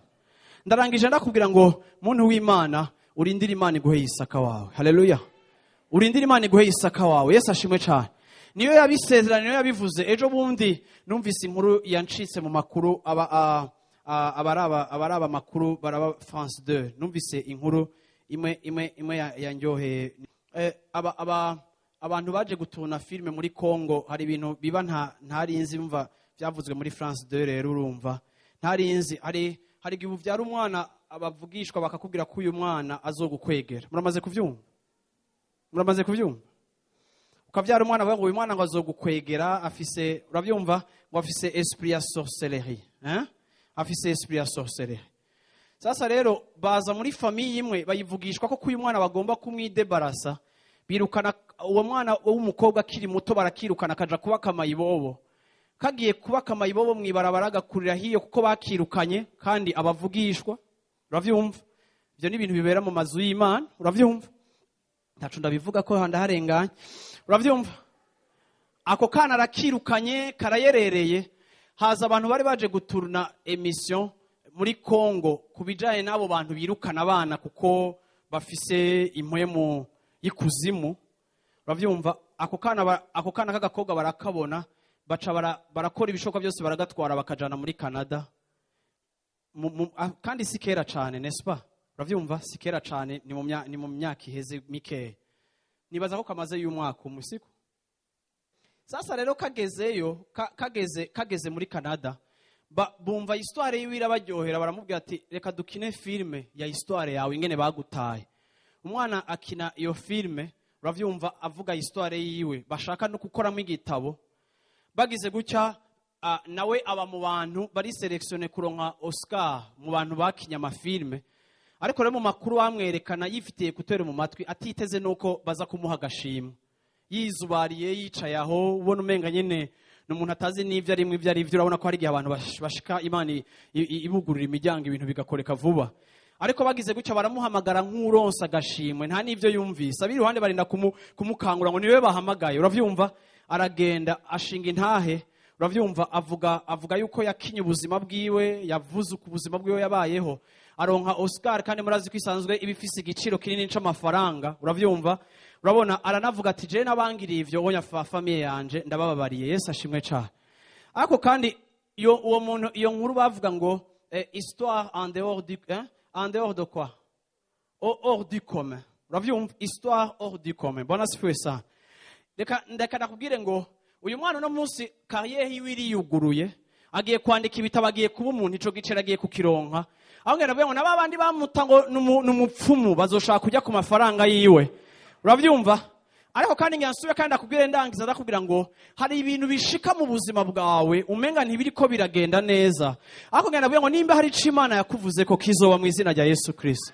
Ndarangije ndakubwira ngo muntu w'Imana, urindire Imana iguhe Isaka wawe. Haleluya, urindire Imana iguhe Isaka wawe. Yesu ashimwe cyane. Niyo yabisezeranye, niyo yabivuze. Ejo bundi numvise inkuru yancitse mu makuru, abaraba amakuru baraba France 2. Numvise inkuru imwe imwe imwe yanjyoheye. Abantu baje gutuna filme muri Congo, hari ibintu biba ntarinzi, mva byavuzwe muri France 2. Rero urumva ntarinzi, hari igihe ubyara umwana abavugishwa bakakubwira ko uyu mwana azogukwegera. Muramaze kuvyumva? Muramaze kuvyumva? Ukavyara umwana bavuga ngo uyu mwana ngo azogukwegera, afise, uravyumva, ngo afise esprit ya sorcellerie, hein? Afise esprit ya sorcellerie. Sasa rero baza muri famille imwe bayivugishwa ko uyu mwana bagomba kumwidebarasa, birukana uwo mwana w'umukobwa akiri muto, barakirukana akaja kuba kamayibobo. Kagiye kuba kamayibobo mwibarabara agakurira hiyo kuko bakirukanye kandi abavugishwa. Uravyumva? Ivyo ni ibintu bibera mu mazu y'Imana, uravyumva? Ntaco ndabivuga ko handa harenganye. Uravyumva? Ako kana arakirukanye karayerereye. Haza abantu bari baje guturna emission muri Congo kubijanye n'abo bantu birukana abana kuko bafise impwemu y'ikuzimu. Uravyumva? Ako kana k'agakobwa barakabona, baca barakora ibishoboka byose baragatwara bakajana muri Canada. Kandi si kera cane, n'est-ce pas? Uravyumva? Si kera cane, ni mu myaka iheze mike. Nibaza ko kamaze y'umwaka umusiku. Sasa rero kagezeyo, kageze muri Canada, bumva histoire yiwe irabaryohera, baramubwira ati reka dukine filme ya histoire yawe ingene bagutaye. Umwana akina iyo filme, uravyumva, avuga histoire yiwe, bashaka no gukoramo igitabo. Bagize gutya, nawe aba mu bantu bari sélectionné kuronka Oscar mu bantu bakinye amafilme. Ariko rero mu makuru bamwerekana yifitiye kutera mu matwi, atiteze nuko baza kumuha agashimwe. Yizubariye yicaye aho, ubona umenga nyene n'umuntu atazi n'ivyo arimwe ivyo ari ivyo. Urabona ko hari igihe abantu bashika Imana ibugurura imiryango ibintu bigakoreka vuba. Ariko bagize gutya baramuhamagara nk'uronsa agashimwe, nta n'ivyo yumvise. Abiri iruhande barinda kumukangura ngo niwe bahamagaye. Uravyumva? Aragenda ashinga intahe. Uravyumva? Avuga yuko yakinye ubuzima bwiwe, yavuze uko ubuzima bwiwe yabayeho, aronka Oscar. Kandi murazi ko isanzwe ibifise igiciro kinini c'amafaranga. Uravyumva? Urabona, aranavuga ati je nabangiriye ivyo onya famille yanje ndabababariye. Yesu ashimwe cyane. Ariko kandi iyo uwo muntu, iyo nkuru bavuga ngo histoire en dehors du, hein, en dehors de quoi? Hors du commun. Uravyumva? Histoire hors du commun. Bwana asifiwe sana. Reka nakubwire ngo uyu mwana uno munsi carrière yiwe iriyuguruye, agiye kwandika ibitabo, agiye kuba umuntu, ico gicera agiye kukironka. Aho ngenda ndavuga ngo nababandi bamuta ngo n'umupfumu bazoshaka kujya ku mafaranga yiwe. Uravyumva? Ariko kandi ngiye kandi akubwire, ndangiza ndakubwira ngo hari ibintu bishika mu buzima bwawe umenga ntibiriko biragenda neza. Ariko ngenda ndavuga ngo nimba hari ico Imana yakuvuze ko kizoba mu izina rya Yesu Kristo.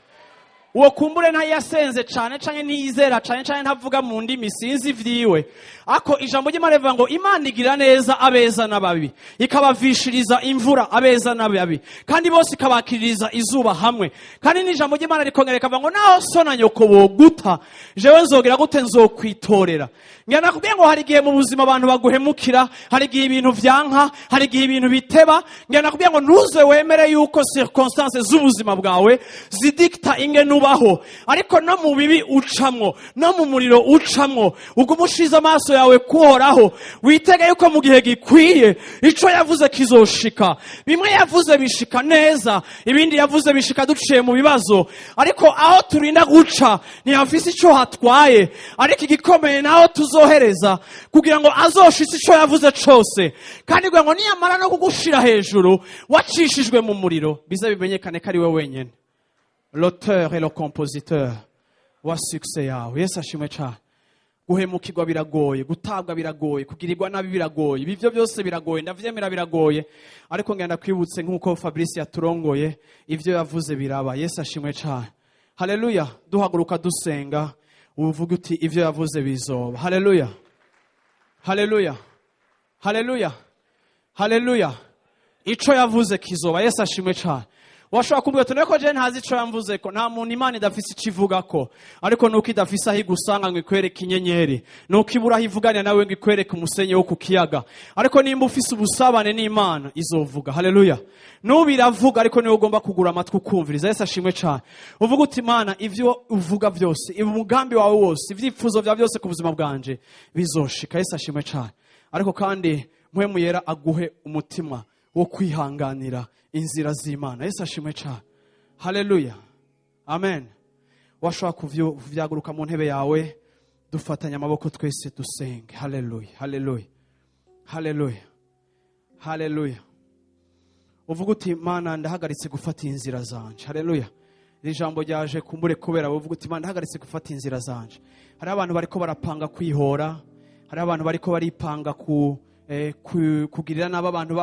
Uwo kumbure ntayasenze cane canke ntiyizera cane canke ntavuga mu ndimi, sinzi ivyiwe. Ako ijambo ry'Imana rivuga ngo Imana igira neza abeza n'ababi, ikabavishiriza imvura abeza n'ababi, kandi bose ikabakiririza izuba hamwe. Kandi n'ijambo ry'Imana rikongera rikavuga ngo naho so na nyoko boguta, jewe nzogera gute nzokwitorera. Ngira nakubwiye ngo hari igihe mu buzima abantu baguhemukira, hari igihe ibintu vyanka, hari igihe ibintu biteba. Ngira nakubwiye ngo ntuze wemere yuko circonstances z'ubuzima bwawe zidikta ingene ubaho. Ariko no mu bibi ucamwo, no mu muriro ucamwo, ugume ushize amaso yawe kuhoraho, witege yuko mu gihe gikwiye ico yavuze kizoshika. Bimwe yavuze bishika neza, ibindi yavuze bishika duciye mu bibazo. Ariko aho turinda guca ntihafise ico hatwaye, ariko igikomeye naho tuzohereza kugira ngo azoshitse ico yavuze cose. Kandi kugira ngo niyamara no kugushira hejuru wacishijwe mu muriro, bize bimenyekane ko ari we wenyene l'auteur et le compositeur wa succès yawe. Yesu ashimwe cyane. Guhemukirwa biragoye, gutabwa biragoye, kugirirwa nabi biragoye, ibivyo byose biragoye, ndavyemera biragoye. Ariko ngenda kwibutse nkuko Fabrice yaturongoye, ivyo yavuze biraba. Yesu ashimwe cyane. Haleluya. Duhaguruka dusenga, uvuga uti ivyo yavuze bizoba. Haleluya. Haleluya, haleluya, haleluya! Ico yavuze kizoba. Yesu ashimwe cane. Washobora kumbwira uti: "Niko je ntazi ico yamvuze ko." Nta muntu Imana idafise ico ivuga ko, ariko nuko idafise aho igusanga ngo ikwereke inyenyeri, nuko ibura aho ivuganira nawe ngo ikwereke umusenyi wo ku kiyaga. Ariko nimba ufise ubusabane n'Imana, izovuga. Haleluya! Nubu iravuga, ariko niwe ugomba kugura amatwi ukumviriza. Yesu ashimwe cane. Uvuga uti: "Imana, ivyo uvuga byose, umugambi wawe wose, ivyifuzo vyawe byose ku buzima bwanje bizoshika." Yesu ashimwe cane. Ariko kandi Mpwemu Yera aguhe umutima wo kwihanganira inzira z'Imana. Yesu ashimwe cyane. Haleluya, amen. Washobora kuvyaguruka mu ntebe yawe, dufatanye amaboko twese dusenge. Haleluya, haleluya, haleluya, haleluya! Uvuga uti: "Mana, ndahagaritse gufata inzira zanje." Haleluya! Iri jambo ryaje kumbure kubera uvuga uti: "Mana, ndahagaritse gufata inzira zanje." Hariho abantu bariko barapanga kwihora, hariho abantu bariko baripanga kugirira nabi abantu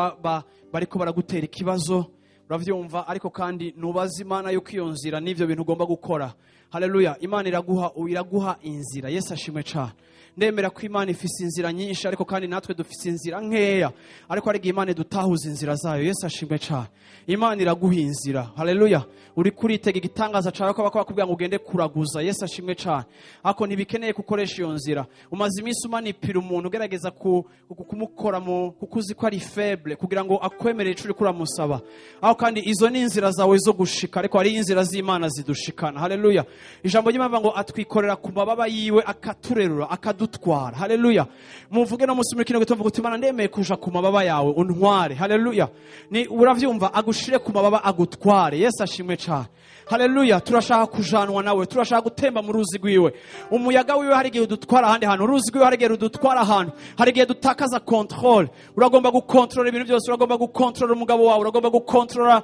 bariko baragutera ikibazo, uravyumva? Ariko kandi nubaza Imana yuko iyo nzira n'ivyo bintu ugomba gukora. Haleluya! Imana iraguha inzira. Yesu ashimwe cane. Ndemera ko Imana ifise inzira nyinshi, ariko kandi natwe dufise inzira nkeya, ariko hari igihe Imana idutahuza inzira zayo. Yesu ashimwe cane. Imana iraguha inzira. Haleluya! Uri kuritega igitangaza cawe ko bakubwira ngo ugende kuraguza. Yesu ashimwe cane. Ariko ntibikeneye gukoresha iyo nzira. Umaze iminsi umanipira umuntu, ugerageza kumukora mu kuko uzi ko ari faible, kugira ngo akwemerere ico uriko uramusaba. Aho kandi izo ni inzira zawe zo gushika, ariko hari inzira z'Imana zidushikana. Haleluya! Ijambo ry'Imana rivuga ngo atwikorera ku mababa yiwe, akaturerura, akadutwara. Haleluya! Muvuge no musi muri kino gitondo, uti: "Imana, ndemeye kuja ku mababa yawe, untware." Haleluya! Ni uravyumva, agushire ku mababa, agutware. Yesu ashimwe cane. Haleluya! Turashaka kujanwa nawe, turashaka gutemba mu ruzi rwiwe. Umuyaga wiwe hari igihe udutwara ahandi hantu, uruzi rwiwe hari igihe rudutwara ahantu, hari igihe dutakaza contrôle. Uragomba gukontorora ibintu byose, uragomba gukontorora umugabo wawe, uragomba gukontorora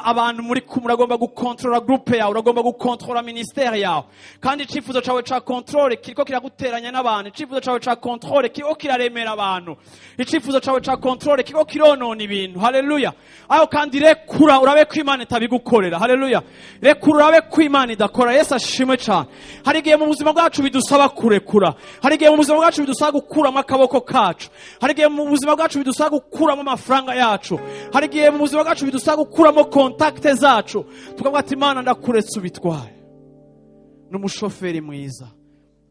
abantu muri kumwe, uragomba gukontorora groupe yawe, uragomba gukontorora ministère yawe. Kandi icifuzo cawe ca contrôle kiriko kiraguteranya n'abantu, icifuzo cawe ca contrôle kiriko kiraremera abantu, icifuzo cawe ca contrôle kiriko kironona ibintu. Haleluya! Aho kandi rekura, urabe ko Imana itabigukorera. Haleluya! Rekura, urabe ko Imana idakora. Yesu ashimwe cane. Hari igihe mu buzima bwacu bidusaba kurekura, hari igihe mu buzima bwacu bidusaba gukuramo akaboko kacu, hari igihe mu buzima bwacu bidusaba gukuramo amafaranga yacu, hari igihe mu buzima bwacu bidusaba gukuramo contacts zacu, tukavuga ati: "Imana, ndakuretse ubitware." N'umushoferi mwiza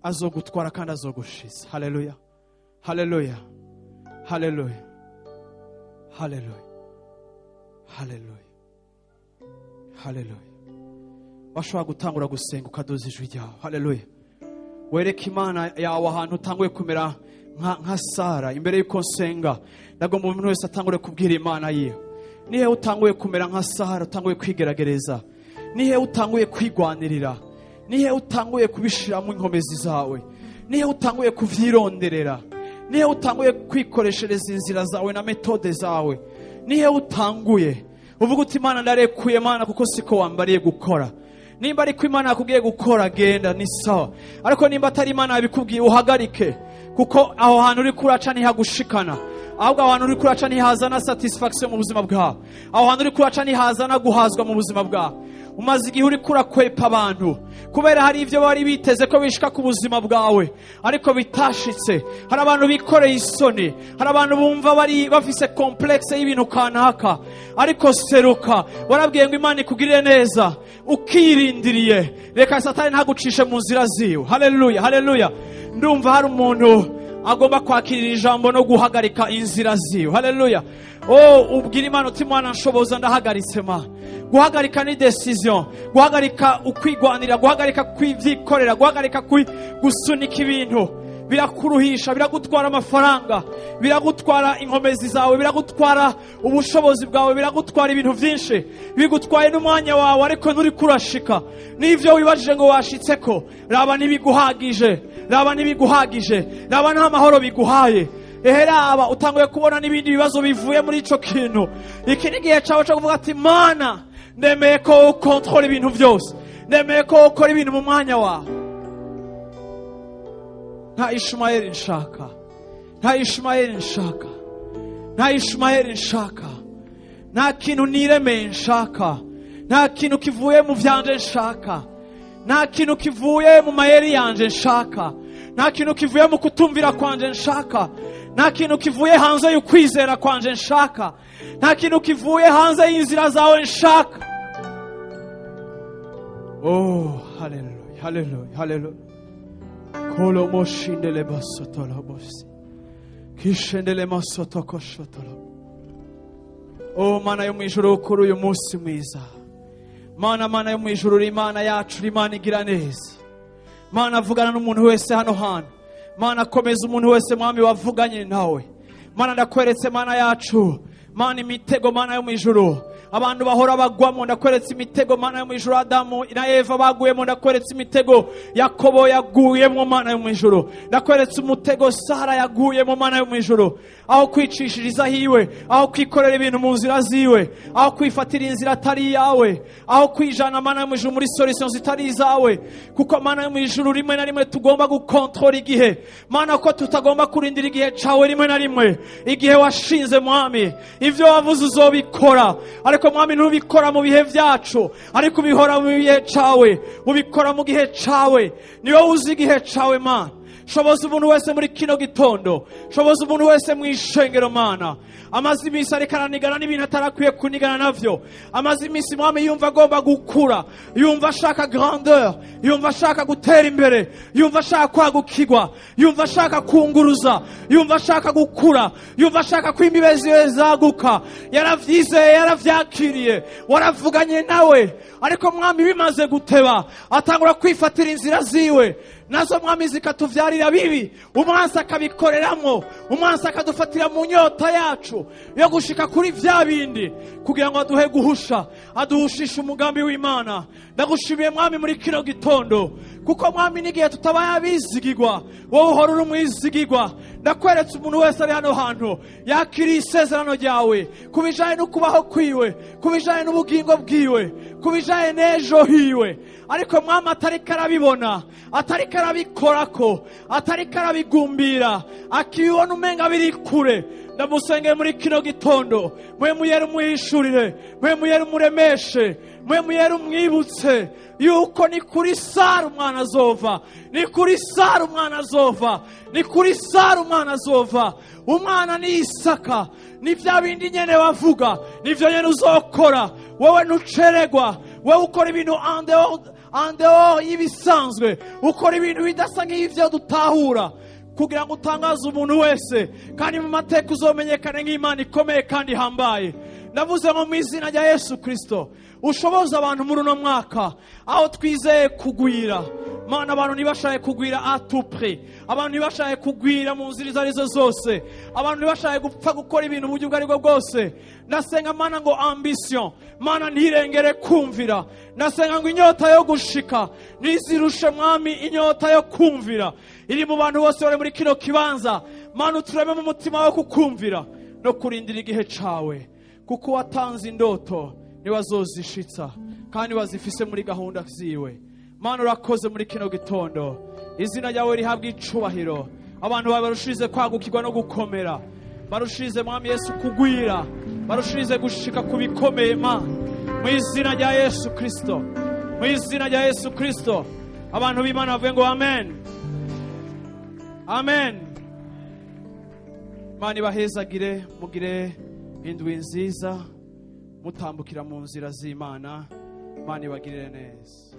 azogutwara kandi azogushiza. Haleluya, haleluya, haleluya, haleluya, haleluya, haleluya! Washobora gutangura gusenga, ukaduza ijwi ryawe. Haleluya! Wereke Imana yawe ahantu utanguye kumera nka Sara. Imbere y'uko nsenga, ndagomba umuntu wese atangure kubwira Imana yiwe. Nihe utanguye kumera nka Sara, utanguye kwigerageza? Nihe utanguye kwigwanirira? Nihe utanguye kubishiramo inkomezi zawe? Nihe utanguye kuvyironderera? Nihe utanguye kwikoreshereza inzira zawe na méthodes zawe? Nihe utanguye uvuga uti: "Imana, ndarekuye, Mana, kuko siko wambariye gukora"? Nimba ariko Imana yakubwiye gukora, genda, ni sawa. Ariko nimba atari Imana yabikubwiye, uhagarike, kuko aho hantu uri kuraca ntihagushikana. Ahubwo aho hantu uri kuraca ntihazana satisfaction mu buzima bwawe, aho hantu uri kuraca ntihazana guhazwa mu buzima bwawe. Umaze igihe uri kurakwepa abantu kubera hari ibyo bari biteze ko bishika ku buzima bwawe, ariko bitashitse. Hari abantu bikoreye isoni, hari abantu bumva bari bafise complexe y'ibintu kanaka. Ariko seruka, warabwiye ngo Imana ikugirire neza, ukirindiriye. Reka Satani ntagucishe mu nzira ziwe. Haleluya, haleluya! Ndumva hari umuntu agomba kwakirira ijambo no guhagarika inzira ziwe. Haleluya! Oh, ubwira Imana uti: "Mwana, nshoboza, ndahagaritse." Ma guhagarika ni décision, guhagarika ukwigwanira, guhagarika kwivyikorera, guhagarika gusunika ibintu. Birakuruhisha, biragutwara amafaranga, biragutwara inkomezi zawe, biragutwara ubushobozi bwawe, biragutwara ibintu byinshi, bigutwaye n'umwanya wawe, ariko nturi kurashika n'ivyo wibajije ngo washitseko. Raba ntibiguhagije, raba ntibiguhagije, raba nta mahoro biguhaye. Ehe, raba utanguye kubona n'ibindi bibazo bivuye muri ico kintu. Iki ni igihe cawe co kuvuga ati: "Mana, ndemeye ko ukontorora ibintu byose, ndemeye ko ukora ibintu mu mwanya wawe. Nta Ishumayeli nshaka, nta Ishumayeli nshaka, nta Ishumayeli nshaka, nta kintu niremeye nshaka, nta kintu kivuye mu vyanje nshaka, nta kintu kivuye mu mayeri yanje nshaka." Nta kintu kivuye mu kutumvira kwanje nshaka. Nta kintu kivuye hanze y'ukwizera kwanje nshaka. Nta kintu kivuye hanze y'inzira zawe nshaka. Oh, haleluya, haleluya, haleluya. Kolomoshindele basotolobosi kishendele masotokoshotolo. Oh, Mana yo mu ijuru, kuri uyu munsi mwiza, Mana, Mana yo mu ijuru, uri Imana yacu, uri Imana igira neza. Mana, avugana n'umuntu wese hano hantu. Mana, komeza umuntu wese, Mwami, wavuganye nawe. Mana, ndakweretse, Mana yacu, Mana, imitego, Mana yo mu ijuru, abantu bahora bagwamo. Ndakweretse imitego, Mana yo mu ijuru, Adamu na Eva baguyemo. Ndakweretse imitego Yakobo yaguyemo, Mana yo mu ijuru. Ndakweretse umutego Sara yaguyemo, Mana yo mu ijuru, aho kwicishiriza hiwe, aho kwikorera ibintu mu nzira ziwe, aho kwifatira inzira atari iyawe, aho kwijana, Mana yo mu ijuru, muri solution zitari izawe. Kuko, Mana yo mu ijuru, rimwe na rimwe tugomba gukontorora igihe, Mana, ko tutagomba kurindira igihe cawe. Rimwe na rimwe igihe washinze, Mwami, ivyo wavuze uzobikora, ariko, Mwami, ntubikora mu bihe vyacu, ariko ubihora mu bihe cawe, ubikora mu gihe cawe. Ni wowe uzi igihe cawe. Mana, shoboza umuntu wese muri kino gitondo, shoboza umuntu wese mu ishengero, Mana, amaze iminsi ariko aranigana n'ibintu atarakwiye kunigana navyo, amaze iminsi, Mwami, yumva agomba gukura, yumva ashaka grandeur, yumva ashaka gutera imbere, yumva ashaka kwagukirwa, yumva ashaka kunguruza, yumva ashaka gukura, yumva ashaka ko imbibe ziwe zaguka. Yaravyizeye, yaravyakiriye, waravuganye nawe, ariko, Mwami, bimaze guteba atangura kwifatira inzira ziwe, nazo, Mwami, zikatuvyarira bibi. Umwansi akabikoreramwo, umwansi akadufatira mu nyota yacu yo gushika kuri vya bindi kugira ngo aduhe guhusha, aduhushishe umugambi w'Imana. Ndagushimiye, Mwami, muri kino gitondo, kuko, Mwami, n'igihe tutabaye abizigirwa, wowe uhora uri umwizigirwa. Ndakweretse umuntu wese ari hano hantu yakiriye isezerano ryawe ku bijanye no kubaho kwiwe, ku bijanye n'ubugingo bwiwe, ku bijanye n'ejo hiwe, ariko, Mwami, atariko arabibona, atariko arabikorako, atariko arabigumbira, akibibona umenga biri kure. Ndamusengeye muri kino gitondo, mwe muyere umuhishurire, mwe muyere umuremeshe, mwe muyere umwibutse yuko ni kuri Sara umwana azova, ni kuri Sara umwana azova, ni kuri Sara umwana azova. Umwana ni Isaka. Ni bya bindi nyene wavuga, nivyo nyene uzokora. Wowe ntuceregwa, wowe ukora ibintu en dehors y'ibisanzwe, ukora ibintu bidasa nk'ivyo dutahura kugira ngo utangaze umuntu wese, kandi mu mateka uzomenyekane nk'Imana ikomeye kandi ihambaye. Ndavuze ngo mu izina rya Yesu Kirisito, ushoboza abantu muri uno mwaka aho twizeye kugwira. Mana, abantu ntibashake kugwira à tout prix, abantu ntibashake kugwira mu nzira izo arizo zose, abantu ntibashake gupfa gukora ibintu mu buryo ubwo aribwo bwose. Ndasenga, Mana, ngo ambition, Mana, ntirengere kumvira. Ndasenga ngo inyota yo gushika ntizirushe, Mwami, inyota yo kumvira iri mu bantu bose bari muri kino kibanza. Mana, utureme mu mutima wo kukumvira no kurindira igihe cawe, kuko watanze indoto niwe azozishitsa kandi wazifise muri gahunda ziwe. Mana, urakoze muri kino gitondo, izina ryawe rihabwa icubahiro. Abantu bawe barushirize kwagukirwa no gukomera, barushirize, Mwami Yesu, kugwira, barushirize gushika ku bikomeye. Mana, mu izina rya Yesu Kristo, mu izina rya Yesu Kristo. Abantu b'Imana bavuge ngo amen, amen. Imana ibahezagire, mugire indwi nziza mutambukira mu nzira z'Imana. Imana ibagirire neza.